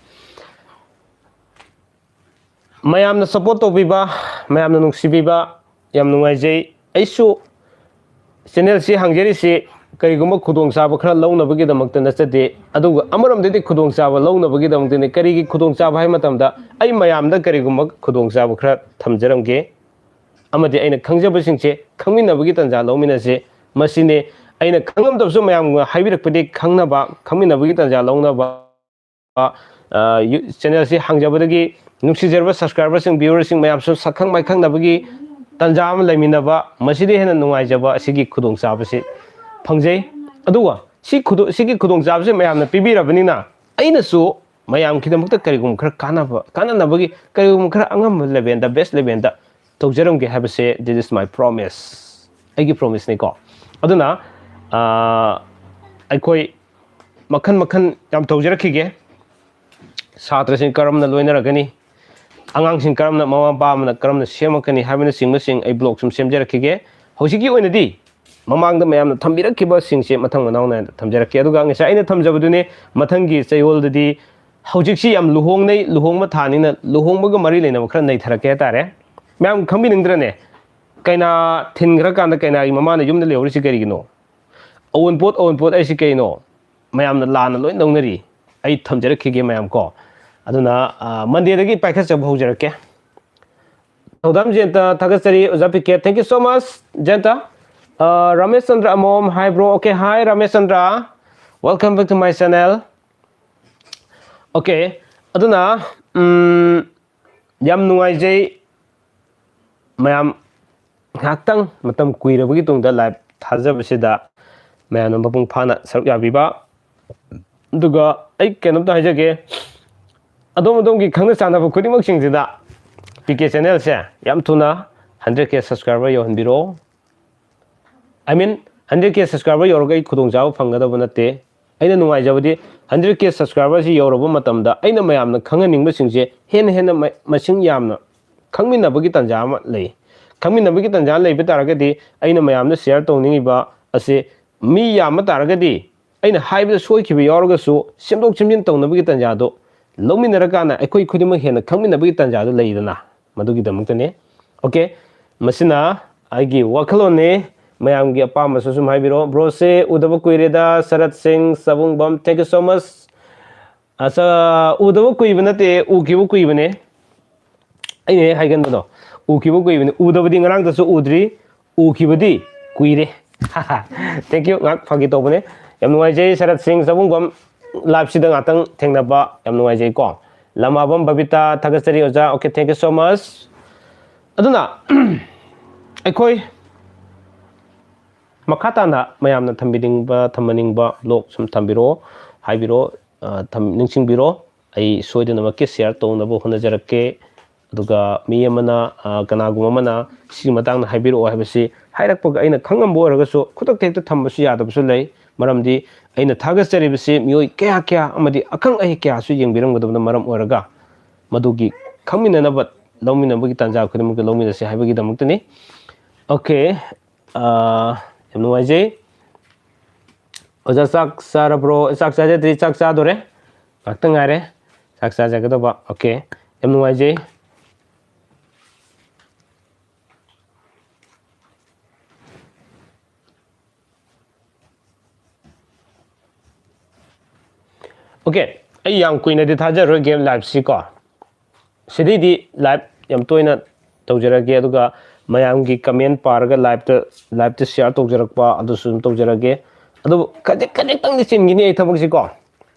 ꯃꯌꯥꯝꯅ ꯁꯞꯄꯣꯔꯠ ꯇꯧꯕꯤꯕ, ꯃꯌꯥꯝꯅ ꯅꯨꯡꯁꯤꯕꯤꯕ, ꯌꯥꯝ ꯅꯨꯡꯉꯥꯏꯖꯩ꯫ ꯑꯩꯁꯨ ꯆꯦꯅꯦꯜꯁꯤ ꯍꯥꯡꯖꯔꯤꯁꯤ ꯀꯔꯤꯒꯨꯝꯕ ꯈꯨꯗꯣꯡꯆꯥꯕ ꯈꯔ ꯂꯧꯅꯕꯒꯤꯗꯃꯛꯇ ꯅꯠꯆꯗꯦ, ꯑꯗꯨꯒ ꯑꯃꯔꯣꯝꯗꯗꯤ ꯈꯨꯗꯣꯡꯆꯥꯕ ꯂꯧꯅꯕꯒꯤꯗꯃꯛꯇꯅꯤ꯫ ꯀꯔꯤꯒꯤ ꯈꯨꯗꯣꯡꯆꯥꯕ ꯍꯥꯏꯕ ꯃꯇꯝꯗ, ꯑꯩ ꯃꯌꯥꯝꯗ ꯀꯔꯤꯒꯨꯝꯕ ꯈꯨꯗꯣꯡꯆꯥꯕ ꯈꯔ ꯊꯝꯖꯔꯝꯒꯦ, ꯑꯃꯗꯤ ꯑꯩꯅ ꯈꯪꯖꯕꯁꯤꯡꯁꯦ ꯈꯪꯃꯤꯟꯅꯕꯒꯤ ꯇꯥꯟꯖꯥ ꯂꯧꯃꯤꯟꯅꯁꯦ꯫ ꯃꯁꯤꯅꯤ ꯑꯩꯅ ꯈꯪꯉꯝꯗꯕꯁꯨ ꯃꯌꯥꯝꯅ ꯍꯥꯏꯕꯤꯔꯛꯄꯗꯤ ꯈꯪꯅꯕ, ꯈꯪꯃꯤꯟꯅꯕꯒꯤ ꯇꯥꯟꯖꯥ ꯂꯧꯅꯕ꯫ ꯆꯦꯅꯦꯜꯁꯤ ꯍꯥꯡꯖꯕꯗꯒꯤ ꯅꯨꯡꯁꯤꯖꯔꯕ ꯁꯕꯁꯀ꯭ꯔꯥꯏꯕꯔꯁꯤꯡ, ꯚ꯭ꯌꯨꯋꯔꯁꯤꯡ ꯃꯌꯥꯝꯁꯨ ꯁꯛꯈꯪ ꯃꯥꯏꯈꯪꯅꯕꯒꯤ ꯇꯥꯟꯖꯥ ꯑꯃ ꯂꯩꯃꯤꯟꯅꯕ, ꯃꯁꯤꯗꯩ ꯍꯦꯟꯅ ꯅꯨꯡꯉꯥꯏꯖꯕ ꯑꯁꯤꯒꯤ ꯈꯨꯗꯣꯡꯆꯥꯕꯁꯤ ꯐꯪꯖꯩ꯫ ꯑꯗꯨꯒ ꯁꯤ ꯈꯨꯗꯣꯡ-, ꯁꯤꯒꯤ ꯈꯨꯗꯣꯡꯆꯥꯕꯁꯤ ꯃꯌꯥꯝꯅ ꯄꯤꯕꯤꯔꯕꯅꯤꯅ, ꯑꯩꯅꯁꯨ ꯃꯌꯥꯝꯒꯤꯗꯃꯛꯇ ꯀꯔꯤꯒꯨꯝꯕ ꯈꯔ ꯀꯥꯟꯅꯕ, ꯀꯥꯟꯅꯅꯕꯒꯤ ꯀꯔꯤꯒꯨꯝꯕ ꯈꯔ ꯑꯉꯝꯕ ꯂꯦꯚꯦꯜꯗ, ꯕꯦꯁ ꯂꯦꯚꯦꯜꯗ ꯇꯧꯖꯔꯝꯒꯦ ꯍꯥꯏꯕꯁꯦ, this is my promise, ꯑꯩꯒꯤ ꯄ꯭ꯔꯣꯃꯤꯁꯅꯤꯀꯣ꯫ ꯑꯗꯨꯅ, ꯑ, ꯑꯩꯈꯣꯏ ꯃꯈꯟ ꯃꯈꯟ ꯌꯥꯝ ꯇꯧꯖꯔꯛꯈꯤꯒꯦ꯫ ꯁꯥꯇ꯭ꯔꯁꯤꯡ ꯀꯔꯝꯅ ꯂꯣꯏꯅꯔꯒꯅꯤ, ꯑꯉꯥꯡꯁꯤꯡ ꯀꯔꯝꯅ, ꯃꯃꯥ ꯃꯄꯥ ꯑꯃꯅ ꯀꯔꯝꯅ ꯁꯦꯝꯃꯛꯀꯅꯤ ꯍꯥꯏꯕꯅꯆꯤꯡꯕꯁꯤꯡ ꯑꯩ ꯕ꯭ꯂꯣꯛ ꯁꯨꯝ ꯁꯦꯝꯖꯔꯛꯈꯤꯒꯦ꯫ ꯍꯧꯖꯤꯛꯀꯤ ꯑꯣꯏꯅꯗꯤ ꯃꯃꯥꯡꯗ ꯃꯌꯥꯝꯅ ꯊꯝꯕꯤꯔꯛꯈꯤꯕꯁꯤꯡꯁꯦ ꯃꯊꯪ ꯃꯅꯥꯎ ꯅꯥꯏꯅ ꯊꯝꯖꯔꯛꯀꯦ꯫ ꯑꯗꯨꯒ ꯉꯁꯥꯏ ꯑꯩꯅ ꯊꯝꯖꯕꯗꯨꯅꯤ, ꯃꯊꯪꯒꯤ ꯆꯌꯣꯜꯗꯗꯤ ꯍꯧꯖꯤꯛꯁꯤ ꯌꯥꯝ ꯂꯨꯍꯣꯡꯅꯩ, ꯂꯨꯍꯣꯡꯕ ꯊꯥꯅꯤꯅ ꯂꯨꯍꯣꯡꯕꯒ ꯃꯔꯤ ꯂꯩꯅꯕ ꯈꯔ ꯅꯩꯊꯔꯛꯀꯦ ꯍꯥꯏꯇꯥꯔꯦ꯫ ꯃꯌꯥꯝ ꯈꯪꯕꯤꯅꯤꯡꯗ꯭ꯔꯅꯦ? ꯀꯩꯅꯥ ꯊꯤꯟꯈ꯭ꯔꯀꯥꯟꯗ ꯀꯩꯅꯥꯒꯤ ꯃꯃꯥꯅ ꯌꯨꯝꯗ ꯂꯩꯍꯧꯔꯤꯁꯤ ꯀꯔꯤꯒꯤꯅꯣ? ꯑꯑꯣꯟꯄꯣꯠ, ꯑꯑꯣꯟꯄꯣꯠ ꯑꯩꯁꯤ ꯀꯩꯅꯣ? ꯃꯌꯥꯝꯅ ꯂꯥꯟꯅ ꯂꯣꯏ ꯂꯧꯅꯔꯤ꯫ ꯑꯩ ꯊꯝꯖꯔꯛꯈꯤꯒꯦ ꯃꯌꯥꯝ ꯀꯣ꯫ ꯑꯗꯨꯅ, ꯑ, Mondayꯗꯒꯤ ꯄꯥꯏꯈꯠꯆꯕ ꯍꯧꯖꯔꯛꯀꯦ꯫ ꯊꯧꯗꯥꯝ ꯖꯌꯟꯇ ꯊꯥꯒꯠꯆꯔꯤ꯫ ꯑꯣꯖꯥ P K, thank you so much, ꯖꯌꯟꯇ꯫ ꯑ, Ramesh Chandra ꯑꯃꯣꯝ, hi bro, okay, hi Ramesh Chandra, welcome back to my channel꯫ Okay, ꯑꯗꯨꯅ, ꯎꯝ, ꯌꯥꯝ ꯅꯨꯡꯉꯥꯏꯖꯩ ꯃꯌꯥꯝ, ꯉꯥꯏꯍꯥꯛꯇꯪ ꯃꯇꯝ ꯀꯨꯏꯔꯕꯒꯤ ꯇꯨꯡꯗ live ꯊꯥꯖꯕꯁꯤꯗ ꯃꯌꯥꯝꯅ ꯃꯄꯨꯡ ꯐꯥꯅ ꯁꯔꯨꯛ ꯌꯥꯕꯤꯕ꯫ ꯑꯗꯨꯒ ꯑꯩ ꯀꯩꯅꯣꯝꯇ ꯍꯥꯏꯖꯒꯦ, ꯑꯗꯣꯝ ꯑꯗꯣꯝꯒꯤ ꯈꯪꯅ ꯆꯥꯟꯅꯕ ꯈꯨꯗꯤꯡꯃꯛꯁꯤꯡꯁꯤꯗ ꯄꯤ ꯀꯦ channelꯁꯦ ꯌꯥꯝ ꯊꯨꯅ hundred K subscriber ꯌꯧꯍꯟꯕꯤꯔꯛꯑꯣ꯫ I mean, hundred K subscriber ꯌꯧꯔꯒ ꯑꯩ ꯈꯨꯗꯣꯡꯆꯥꯕ ꯐꯪꯒꯗꯕ ꯅꯠꯇꯦ꯫ ꯑꯩꯅ ꯅꯨꯡꯉꯥꯏꯖꯕꯗꯤ hundred K subscriberꯁꯤ ꯌꯧꯔꯕ ꯃꯇꯝꯗ ꯑꯩꯅ ꯃꯌꯥꯝꯅ ꯈꯪꯍꯟꯅꯤꯡꯕꯁꯤꯡꯁꯦ ꯍꯦꯟꯅ ꯍꯦꯟꯅ ꯃ-, ꯃꯁꯤꯡ ꯌꯥꯝꯅ ꯈꯪꯃꯤꯟꯅꯕꯒꯤ ꯇꯥꯟꯖꯥ ꯑꯃ ꯂꯩ꯫ ꯈꯪꯃꯤꯟꯅꯕꯒꯤ ꯇꯥꯟꯖꯥ ꯂꯩꯕ ꯇꯥꯔꯒꯗꯤ ꯑꯩꯅ ꯃꯌꯥꯝꯗ share ꯇꯧꯅꯤꯡꯉꯤꯕ ꯑꯁꯤ ꯃꯤ ꯌꯥꯝꯕ ꯇꯥꯔꯒꯗꯤ ꯑꯩꯅ ꯍꯥꯏꯕꯗ ꯁꯣꯏꯈꯤꯕ ꯌꯥꯎꯔꯒꯁꯨ ꯁꯦꯝꯗꯣꯛ ꯁꯦꯝꯖꯤꯟ ꯇꯧꯅꯕꯒꯤ ꯇꯥꯟꯖꯥꯗꯣ ꯂꯧꯃꯤꯟꯅꯔꯀꯥꯟꯗ ꯑꯩꯈꯣꯏ ꯈꯨꯗꯤꯡꯃꯛ ꯍꯦꯟꯅ ꯈꯪꯃꯤꯟꯅꯕꯒꯤ ꯇꯥꯟꯖꯥꯗꯣ ꯂꯩꯗꯅ, ꯃꯗꯨꯒꯤꯗꯃꯛꯇꯅꯤ꯫ Okay, ꯃꯁꯤꯅ ꯑꯩꯒꯤ ꯋꯥꯈꯜꯂꯣꯟꯅꯤ꯫ ꯃꯌꯥꯝꯒꯤ ꯑꯄꯥꯝꯕꯁꯨ ꯁꯨꯝ ꯍꯥꯏꯕꯤꯔꯣ꯫ Broꯁꯦ ꯎꯗꯕ ꯀꯨꯏꯔꯦꯗ, ꯁꯔꯠ ꯁꯤꯡ ꯆꯕꯨꯡꯕꯝ, thank you so much꯫ ꯑꯆꯥ, ꯎꯗꯕ ꯀꯨꯏꯕ ꯅꯠꯇꯦ, ꯎꯈꯤꯕ ꯀꯨꯏꯕꯅꯦ꯫ ꯑꯩꯅ ꯍꯦꯛ ꯍꯥꯏꯒꯟꯕꯗꯣ, ꯎꯈꯤꯕ ꯀꯨꯏꯕꯅꯤ꯫ ꯎꯗꯕꯗꯤ ꯉꯔꯥꯡꯗꯁꯨ ꯎꯗ꯭ꯔꯤ, ꯎꯈꯤꯕꯗꯤ ꯀꯨꯏꯔꯦ꯫ Thank you, ꯉꯥꯏꯍꯥꯛ ꯐꯥꯒꯤ ꯇꯧꯕꯅꯦ꯫ ꯌꯥꯝ ꯅꯨꯡꯉꯥꯏꯖꯩ ꯁꯔꯠ ꯁꯤꯡ ꯆꯕꯨꯡꯕꯝ liveꯁꯤꯗ ꯉꯥꯛꯇꯪ ꯊꯦꯡꯅꯕ ꯌꯥꯝ ꯅꯨꯡꯉꯥꯏꯖꯩꯀꯣ꯫ ꯂꯃꯥꯕꯝ ꯕꯕꯤꯇꯥ, ꯊꯥꯒꯠꯆꯔꯤ ꯑꯣꯖꯥ꯫ Okay, thank you so much꯫ ꯑꯗꯨꯅ ꯑꯩꯈꯣꯏ ꯃꯈꯥ ꯇꯥꯅ ꯃꯌꯥꯝꯅ ꯊꯝꯕꯤꯅꯤꯡꯕ, ꯊꯝꯍꯟꯅꯤꯡꯕ vlog ꯁꯨꯝ ꯊꯝꯕꯤꯔꯛꯑꯣ, ꯍꯥꯏꯕꯤꯔꯛꯑꯣ, ꯑ, ꯊꯝ-, ꯅꯤꯡꯁꯤꯡꯕꯤꯔꯣ꯫ ꯑꯩ ꯁꯣꯏꯗꯅꯃꯛꯀꯤ share ꯇꯧꯅꯕ ꯍꯣꯠꯅꯖꯔꯛꯀꯦ꯫ ꯑꯗꯨꯒ ꯃꯤ ꯑꯃꯅ, ꯑ, ꯀꯅꯥꯒꯨꯝꯕ ꯑꯃꯅ ꯁꯤꯒꯤ ꯃꯇꯥꯡꯗ ꯍꯥꯏꯕꯤꯔꯛꯑꯣ ꯍꯥꯏꯕꯁꯤ ꯍꯥꯏꯔꯛꯄꯒ ꯑꯩꯅ ꯈꯪꯉꯝꯕ ꯑꯣꯏꯔꯒꯁꯨ ꯈꯨꯗꯛꯇ ꯍꯦꯛꯇ ꯊꯝꯕꯁꯨ ꯌꯥꯗꯕꯁꯨ ꯂꯩ꯫ ꯃꯔꯝꯗꯤ ꯑꯩꯅ ꯊꯥꯒꯠꯆꯔꯤꯕꯁꯤ ꯃꯤꯑꯣꯏ ꯀꯌꯥ ꯀꯌꯥ ꯑꯃꯗꯤ ꯑꯈꯪ ꯑꯍꯩ ꯀꯌꯥꯁꯨ ꯌꯦꯡꯕꯤꯔꯝꯒꯗꯕꯅ ꯃꯔꯝ ꯑꯣꯏꯔꯒ ꯃꯗꯨꯒꯤ ꯈꯪꯃꯤꯟꯅꯅꯕ ꯂꯧꯃꯤꯟꯅꯕꯒꯤ ꯇꯥꯟꯖꯥ ꯈꯨꯗꯤꯡꯃꯛꯇ ꯂꯧꯃꯤꯟꯅꯁꯤ ꯍꯥꯏꯕꯒꯤꯗꯃꯛꯇꯅꯤ꯫ Okay, ꯑ, ꯌꯥꯝ ꯅꯨꯡꯉꯥꯏꯖꯩ꯫ ꯑꯣꯖꯥ, ꯆꯥꯛ ꯆꯥꯔꯕ꯭ꯔꯣ? ꯆꯥꯛ ꯆꯥꯖꯗ꯭ꯔꯤ, ꯆꯥꯛ ꯆꯥꯗꯣꯔꯦ꯫ ꯉꯥꯛꯇꯪ ꯉꯥꯏꯔꯦ꯫ ꯆꯥꯛ ꯆꯥꯖꯒꯗꯕ꯫ Okay, ꯌꯥꯝ ꯅꯨꯡꯉꯥꯏꯖꯩ꯫ ꯑꯣꯀꯦ, ꯑꯩ ꯌꯥꯝ ꯀꯨꯏꯅꯗꯤ ꯊꯥꯖꯔꯣꯏ ꯒꯦꯝ ꯂꯥꯏꯞꯁꯤꯀꯣ꯫ ꯁꯤꯗꯩꯗꯤ ꯂꯥꯏꯞ ꯌꯥꯝ ꯇꯣꯏꯅ ꯇꯧꯖꯔꯛꯀꯦ, ꯑꯗꯨꯒ ꯃꯌꯥꯝꯒꯤ ꯀꯃꯦꯟ ꯄꯥꯔꯒ ꯂꯥꯏꯞꯇ ꯂꯥꯏꯞꯇ ꯁꯤꯌꯥꯔ ꯇꯧꯖꯔꯛꯄ ꯑꯗꯨꯁꯨ ꯑꯗꯨꯝ ꯇꯧꯖꯔꯛꯀꯦ꯫ ꯑꯗꯨꯕꯨ ꯈꯖꯤꯛ ꯈꯖꯤꯛꯇꯪꯗꯤ ꯆꯤꯟꯒꯅꯤ ꯑꯩ ꯊꯕꯛꯁꯤꯀꯣ,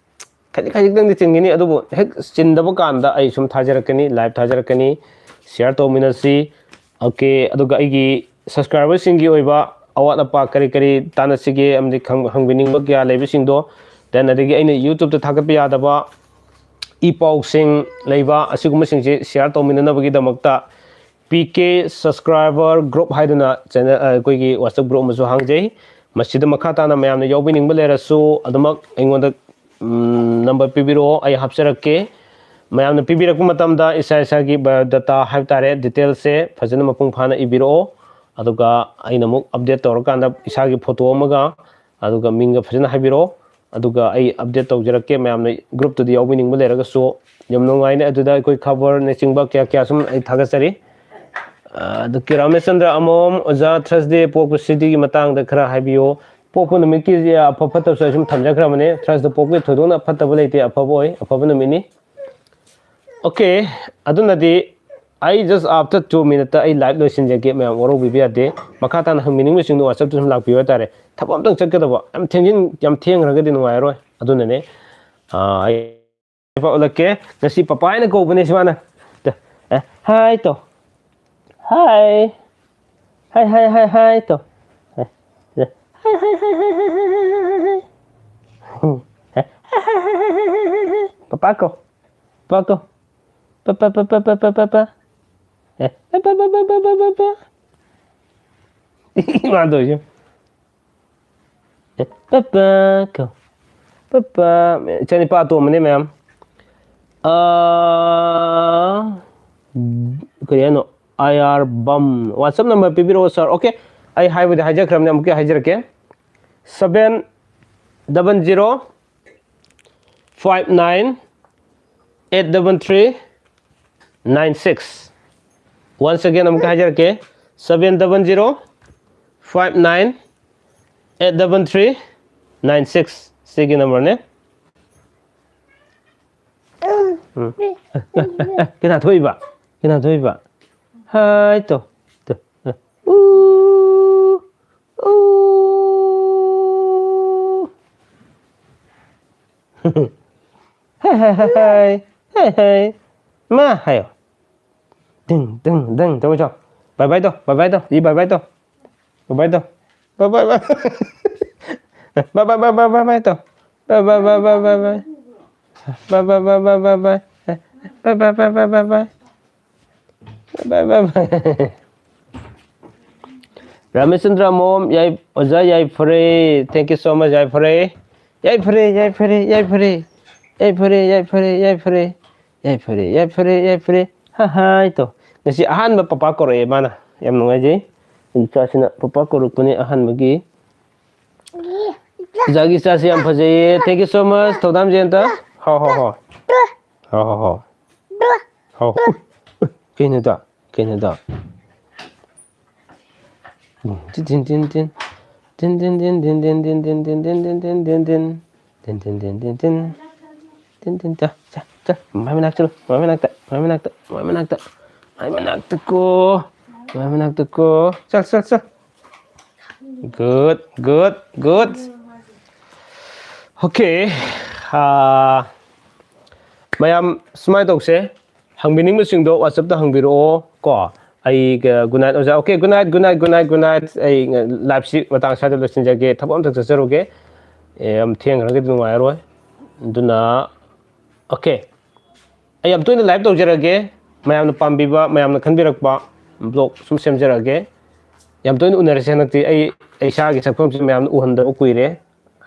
ꯈꯖꯤꯛ ꯈꯖꯤꯛꯇꯪꯗꯤ ꯆꯤꯟꯒꯅꯤ꯫ ꯑꯗꯨꯕꯨ ꯍꯦꯛ ꯆꯤꯟꯗꯕ ꯀꯥꯟꯗ ꯑꯩ ꯁꯨꯝ ꯊꯥꯖꯔꯛꯀꯅꯤ, ꯂꯥꯏꯞ ꯊꯥꯖꯔꯛꯀꯅꯤ, ꯁꯤꯌꯥꯔ ꯇꯧꯃꯤꯟꯅꯁꯤ꯫ ꯑꯣꯀꯦ, ꯑꯗꯨꯒ ꯑꯩꯒꯤ ꯁꯕꯁꯀ꯭ꯔꯥꯏꯕꯔꯁꯤꯡꯒꯤ ꯑꯣꯏꯕ ꯑꯋꯥꯠ ꯑꯄꯥ ꯀꯔꯤ ꯀꯔꯤ ꯇꯥꯟꯅꯁꯤꯒꯦ ꯑꯃꯗꯤ ꯈꯪ- ꯍꯪꯕꯤꯅꯤꯡꯕ ꯀꯌꯥ ꯂꯩꯕꯁꯤꯡꯗꯣ, then ꯑꯗꯒꯤ ꯑꯩꯅ ꯌꯨꯇ꯭ꯌꯨꯕꯇ ꯊꯥꯒꯠꯄ ꯌꯥꯗꯕ ꯏ ꯄꯥꯎꯁꯤꯡ ꯂꯩꯕ ꯑꯁꯤꯒꯨꯝꯕꯁꯤꯡꯁꯤ ꯁꯤꯌꯥꯔ ꯇꯧꯃꯤꯟꯅꯅꯕꯒꯤꯗꯃꯛꯇ ꯄꯤ ꯀꯦ ꯁꯕꯁꯀ꯭ꯔꯥꯏꯕꯔ ꯒ꯭ꯔꯨꯞ ꯍꯥꯏꯗꯨꯅ ꯆꯦꯅꯦꯜ, ꯑꯩꯈꯣꯏꯒꯤ ꯋꯥꯆꯞ ꯒ꯭ꯔꯨꯞ ꯑꯃꯁꯨ ꯍꯥꯡꯖꯩ꯫ ꯃꯁꯤꯗ ꯃꯈꯥ ꯇꯥꯅ ꯃꯌꯥꯝꯅ ꯌꯥꯎꯕꯤꯅꯤꯡꯕ ꯂꯩꯔꯁꯨ ꯑꯗꯨꯃꯛ ꯑꯩꯉꯣꯟꯗ ꯅꯝꯕꯔ ꯄꯤꯕꯤꯔꯛꯑꯣ, ꯑꯩ ꯍꯥꯞꯆꯔꯛꯀꯦ꯫ ꯃꯌꯥꯝꯅ ꯄꯤꯕꯤꯔꯛꯄ ꯃꯇꯝꯗ ꯏꯁꯥ ꯏꯁꯥꯒꯤ ꯕꯥꯏꯑꯣꯗꯥꯇꯥ ꯍꯥꯏꯕ ꯇꯥꯔꯦ, ꯗꯤꯇꯦꯜꯁꯦ ꯐꯖꯅ ꯃꯄꯨꯡ ꯐꯥꯅ ꯏꯕꯤꯔꯛꯑꯣ꯫ ꯑꯗꯨꯒ ꯑꯩꯅ ꯑꯃꯨꯛ ꯑꯞꯗꯦꯠ ꯇꯧꯔꯀꯥꯟꯗ ꯏꯁꯥꯒꯤ ꯐꯣꯇꯣ ꯑꯃꯒ ꯑꯗꯨꯒ ꯃꯤꯡꯒ ꯐꯖꯅ ꯍꯥꯏꯕꯤꯔꯛꯑꯣ꯫ ꯑꯗꯨꯒ ꯑꯩ ꯑꯞꯗꯦꯠ ꯇꯧꯖꯔꯛꯀꯦ꯫ ꯃꯌꯥꯝꯅ ꯒ꯭ꯔꯨꯞꯇꯨꯗ ꯌꯥꯎꯕꯤꯅꯤꯡꯕ ꯂꯩꯔꯒꯁꯨ ꯌꯥꯝ ꯅꯨꯡꯉꯥꯏꯅꯤ꯫ ꯑꯗꯨꯗ ꯑꯩꯈꯣꯏ ꯈꯕꯔꯅꯆꯤꯡꯕ ꯀꯌꯥ ꯀꯌꯥ ꯁꯨꯝ ꯑꯩ ꯊꯥꯒꯠꯆꯔꯤ꯫ ꯑꯗꯨꯒ ꯔꯥꯃꯦꯁꯆꯟꯗ꯭ꯔ ꯑꯃꯣꯝ, ꯑꯣꯖꯥ, ꯊꯔꯁꯗꯦ ꯄꯣꯛꯄꯁꯤꯗꯒꯤ ꯃꯇꯥꯡꯗ ꯈꯔ ꯍꯥꯏꯕꯤꯌꯨ꯫ ꯄꯣꯛꯄ ꯅꯨꯃꯤꯠꯀꯤ ꯑꯐ ꯐꯠꯇꯕꯁꯨ ꯑꯩ ꯁꯨꯝ ꯊꯝꯖꯈ꯭ꯔꯕꯅꯦ꯫ ꯊꯔꯁꯗꯦ ꯄꯣꯛꯄꯒꯤ ꯊꯣꯏꯗꯣꯛꯅ ꯐꯠꯇꯕ ꯂꯩꯇꯦ, ꯑꯐꯕ ꯑꯣꯏ, ꯑꯐꯕ ꯅꯨꯃꯤꯠꯅꯤ꯫ ꯑꯣꯀꯦ, ꯑꯗꯨꯅꯗꯤ ꯑꯩ just after two minute ꯑꯩ ꯂꯥꯏꯞ ꯂꯣꯏꯁꯤꯟꯖꯒꯦ, ꯃꯌꯥꯝ ꯋꯥꯔꯧꯕꯤꯕ ꯌꯥꯗꯦ꯫ ꯃꯈꯥ ꯇꯥꯅ ꯍꯪꯕꯤꯅꯤꯡꯕꯁꯤꯡꯗꯣ ꯋꯥꯆꯞꯇ ꯁꯨꯝ ꯂꯥꯛꯄꯤꯌꯨ ꯍꯥꯏꯇꯥꯔꯦ꯫ ꯊꯕꯛ ꯑꯝꯇꯪ ꯆꯠꯀꯗꯕ, ꯌꯥꯝ ꯊꯦꯡꯖꯤꯟ ꯌꯥꯝ ꯊꯦꯡꯈ꯭ꯔꯒꯗꯤ ꯅꯨꯡꯉꯥꯏꯔꯣꯏ꯫ ꯑꯗꯨꯅꯅꯦ, ꯑꯥ, ꯑꯩ ꯄꯥꯎ ꯎꯠꯂꯛꯀꯦ꯫ ꯉꯁꯤ ꯄꯄꯥ ꯍꯥꯏꯅ ꯀꯧꯕꯅꯦ ꯁꯤ ꯃꯥꯅ꯫ ꯑꯦ, ꯍꯥꯏ ꯇꯧ꯫ ꯍꯥꯏ꯫ ꯍꯥꯏ, ꯍꯥꯏ, ꯍꯥꯏ, ꯍꯥꯏ ꯇꯧ꯫ ꯑꯦ, ꯑꯦ, ꯍꯥꯏ, ꯍꯥꯏ, ꯍꯥꯏ, ꯍꯥꯏ, ꯍꯥꯏ, ꯍꯥꯏ, ꯍꯥꯏ꯫ ꯄꯄꯥ ꯀꯧ꯫ ꯄꯄꯥ ꯀꯧ꯫ Papa, papa, papa, papa. ꯑꯦ, ꯄꯄꯥ, ꯄꯄꯥ, ꯄꯄꯥ, ꯄꯄꯥ꯫ ꯃꯥ ꯇꯧꯔꯤꯁꯦ꯫ ꯑꯦ, ꯄꯄꯥ ꯀꯧ꯫ ꯄꯄꯥ꯫ ꯏꯆꯥꯅꯤꯄꯥ ꯑꯇꯣꯝꯕꯅꯦ ꯃꯌꯥꯝ꯫ ꯑꯥ, ꯀꯔꯤ ꯍꯥꯏꯅꯣ? ꯑꯥꯏ ꯑꯥꯔ ꯕꯝ꯫ WhatsApp number ꯄꯤꯕꯤꯔꯛꯑꯣ, sir꯫ ꯑꯣꯀꯦ, ꯑꯩ ꯍꯥꯏꯕꯗꯤ ꯍꯥꯏꯖꯈ꯭ꯔꯕꯅꯦ, ꯑꯃꯨꯛꯀ ꯍꯥꯏꯖꯔꯛꯀꯦ: seven double zero five nine eight double three nine six꯫ Once again ꯑꯃꯨꯛꯀ ꯍꯥꯏꯖꯔꯛꯀꯦ: seven double zero five nine eight double three nine six꯫ ꯁꯤꯒꯤ ꯅꯝꯕꯔꯅꯦ꯫ ꯎꯝ꯫ ꯑꯦ, ꯀꯅꯥ ꯊꯣꯛꯏꯕ? ꯀꯅꯥ ꯊꯣꯛꯏꯕ? ꯍꯥꯏ ꯇꯣ꯫ ꯇꯣ꯫ ꯎ꯫ ꯎ꯫ ꯍꯦ, ꯍꯦ, ꯍꯦ, ꯍꯦ꯫ ꯍꯦ, ꯍꯦ꯫ ꯃꯥ ꯍꯥꯏꯌꯣ꯫ ꯗꯤꯡ, ꯗꯤꯡ, ꯗꯤꯡ ꯇꯧ ꯆꯣ꯫ ꯕꯥꯏ ꯕꯥꯏ ꯇꯧ, ꯕꯥꯏ ꯕꯥꯏ ꯇꯧ꯫ ꯖꯤ ꯕꯥꯏ ꯕꯥꯏ ꯇꯧ꯫ ꯕꯥꯏ ꯕꯥꯏ ꯇꯧ꯫ ꯕꯥꯏ ꯕꯥꯏ ꯕꯥꯏ꯫ ꯕꯥꯏ ꯕꯥꯏ ꯕꯥꯏ ꯕꯥꯏ ꯕꯥꯏ ꯇꯧ꯫ ꯕꯥꯏ ꯕꯥꯏ ꯕꯥꯏ ꯕꯥꯏ ꯕꯥꯏ꯫ ꯕꯥꯏ ꯕꯥꯏ ꯕꯥꯏ ꯕꯥꯏ ꯕꯥꯏ ꯕꯥꯏ꯫ ꯕꯥꯏ ꯕꯥꯏ ꯕꯥꯏ ꯕꯥꯏ ꯕꯥꯏ ꯕꯥꯏ꯫ ꯕꯥꯏ ꯕꯥꯏ ꯕꯥꯏ꯫ ꯔꯥꯃꯦꯁꯆꯟꯗ꯭ꯔ ꯃꯣꯝ, ꯌꯥꯏ-, ꯑꯣꯖꯥ ꯌꯥꯏꯐꯔꯦ꯫ Thank you so much, ꯌꯥꯏꯐꯔꯦ꯫ ꯌꯥꯏꯐꯔꯦ, ꯌꯥꯏꯐꯔꯦ, ꯌꯥꯏꯐꯔꯦ꯫ ꯌꯥꯏꯐꯔꯦ, ꯌꯥꯏꯐꯔꯦ, ꯌꯥꯏꯐꯔꯦ꯫ ꯌꯥꯏꯐꯔꯦ, ꯌꯥꯏꯐꯔꯦ, ꯌꯥꯏꯐꯔꯦ꯫ ꯍꯥ, ꯍꯥꯏ ꯇꯣ꯫ ꯉꯁꯤ ꯑꯍꯥꯟꯕ ꯄꯄꯥ ꯀꯧꯔꯛꯑꯦ ꯃꯥꯅ꯫ ꯌꯥꯝ ꯅꯨꯡꯉꯥꯏꯖꯩ꯫ ꯏꯆꯥꯁꯤꯅ ꯄꯄꯥ ꯀꯧꯔꯛꯄꯅꯦ ꯑꯍꯥꯟꯕꯒꯤ꯫ ꯏꯆꯥꯒꯤ ꯏꯆꯥꯁꯤ ꯌꯥꯝ ꯐꯖꯩꯌꯦ꯫ Thank you so much, ꯊꯧꯗꯥꯝ ꯖꯌꯟꯇ꯫ ꯍꯥꯎ, ꯍꯥꯎ, ꯍꯥꯎ꯫ ꯍꯥꯎ, ꯍꯥꯎ, ꯍꯥꯎ꯫ ꯍꯥꯎ꯫ ꯎꯏ, ꯎꯏ, ꯀꯩꯅꯣꯗꯣ? ꯀꯩꯅꯣꯗꯣ? ꯎꯝ, ꯇꯤꯟ, ꯇꯤꯟ, ꯇꯤꯟ, ꯇꯤꯟ꯫ ꯇꯤꯟ, ꯇꯤꯟ, ꯇꯤꯟ, ꯇꯤꯟ, ꯇꯤꯟ, ꯇꯤꯟ, ꯇꯤꯟ, ꯇꯤꯟ, ꯇꯤꯟ, ꯇꯤꯟ, ꯇꯤꯟ, ꯇꯤꯟ꯫ ꯇꯤꯟ, ꯇꯤꯟ, ꯇꯤꯟ, ꯇꯤꯟ, ꯇꯤꯟ꯫ ꯇꯤꯟ, ꯇꯤꯟ, ꯆꯠ, ꯆꯠ, ꯆꯠ꯫ ꯃꯥꯏ ꯃꯅꯥꯛ ꯆꯠꯂꯨ꯫ ꯃꯥꯏ ꯃꯅꯥꯛꯇ, ꯃꯥꯏ ꯃꯅꯥꯛꯇ, ꯃꯥꯏ ꯃꯅꯥꯛꯇ꯫ ꯃꯥꯏ ꯃꯅꯥꯛꯇ ꯀꯣ꯫ ꯃꯥꯏ ꯃꯅꯥꯛꯇ ꯀꯣ꯫ ꯆꯠ, ꯆꯠ, ꯆꯠ꯫ Good, good, good. Okay. ꯑꯥ, ꯃꯌꯥꯝ ꯁꯨꯃꯥꯏꯅ ꯇꯧꯁꯦ꯫ ꯍꯪꯕꯤꯅꯤꯡꯕꯁꯤꯡꯗꯣ WhatsApp-ꯇ ꯍꯪꯕꯤꯔꯛꯑꯣ ꯀꯣ꯫ ꯑꯩ, ꯑ, good night, ꯑꯣꯖꯥ꯫ Okay, good night, good night, good night, good night. ꯑꯩ, ꯑ, live-ꯁꯤ ꯃꯇꯥꯡ ꯁ꯭ꯋꯥꯏꯗ ꯂꯣꯏꯁꯤꯟꯖꯒꯦ꯫ ꯊꯕꯛ ꯑꯝꯇ ꯆꯠꯆꯔꯨꯒꯦ꯫ ꯑꯦ, ꯌꯥꯝ ꯊꯦꯡꯈ꯭ꯔꯒꯗꯤ ꯅꯨꯡꯉꯥꯏꯔꯣꯏ꯫ ꯑꯗꯨꯅ, okay꯫ ꯑꯩ ꯌꯥꯝ ꯇꯣꯏꯅ live ꯇꯧꯖꯔꯒꯦ꯫ ꯃꯌꯥꯝꯅ ꯄꯥꯝꯕꯤꯕ, ꯃꯌꯥꯝꯅ ꯈꯟꯕꯤꯔꯛꯄ vlog ꯁꯨꯝ ꯁꯦꯝꯖꯔꯛꯑꯒꯦ꯫ ꯌꯥꯝ ꯇꯣꯏꯅ ꯎꯅꯔꯁꯦ ꯍꯟꯗꯛꯇꯤ꯫ ꯑꯩ, ꯑꯩ ꯏꯁꯥꯒꯤ ꯁꯛꯐꯝꯁꯤ ꯃꯌꯥꯝꯅ ꯎꯍꯟꯗꯕ ꯀꯨꯏꯔꯦ꯫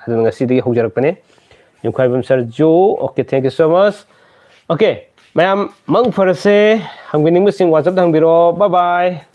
ꯑꯗꯨꯅ ꯉꯁꯤꯗꯒꯤ ꯍꯧꯖꯔꯛꯄꯅꯦ꯫ ꯌꯨꯝꯈꯥꯏꯕꯝ ꯁꯔꯖꯨ, okay, thank you so much. Okay, ꯃꯌꯥꯝ ꯃꯪ ꯐꯔꯁꯦ꯫ ꯍꯪꯕꯤꯅꯤꯡꯕꯁꯤꯡ WhatsApp-ꯇ ꯍꯪꯕꯤꯔꯛꯑꯣ꯫ Bye bye.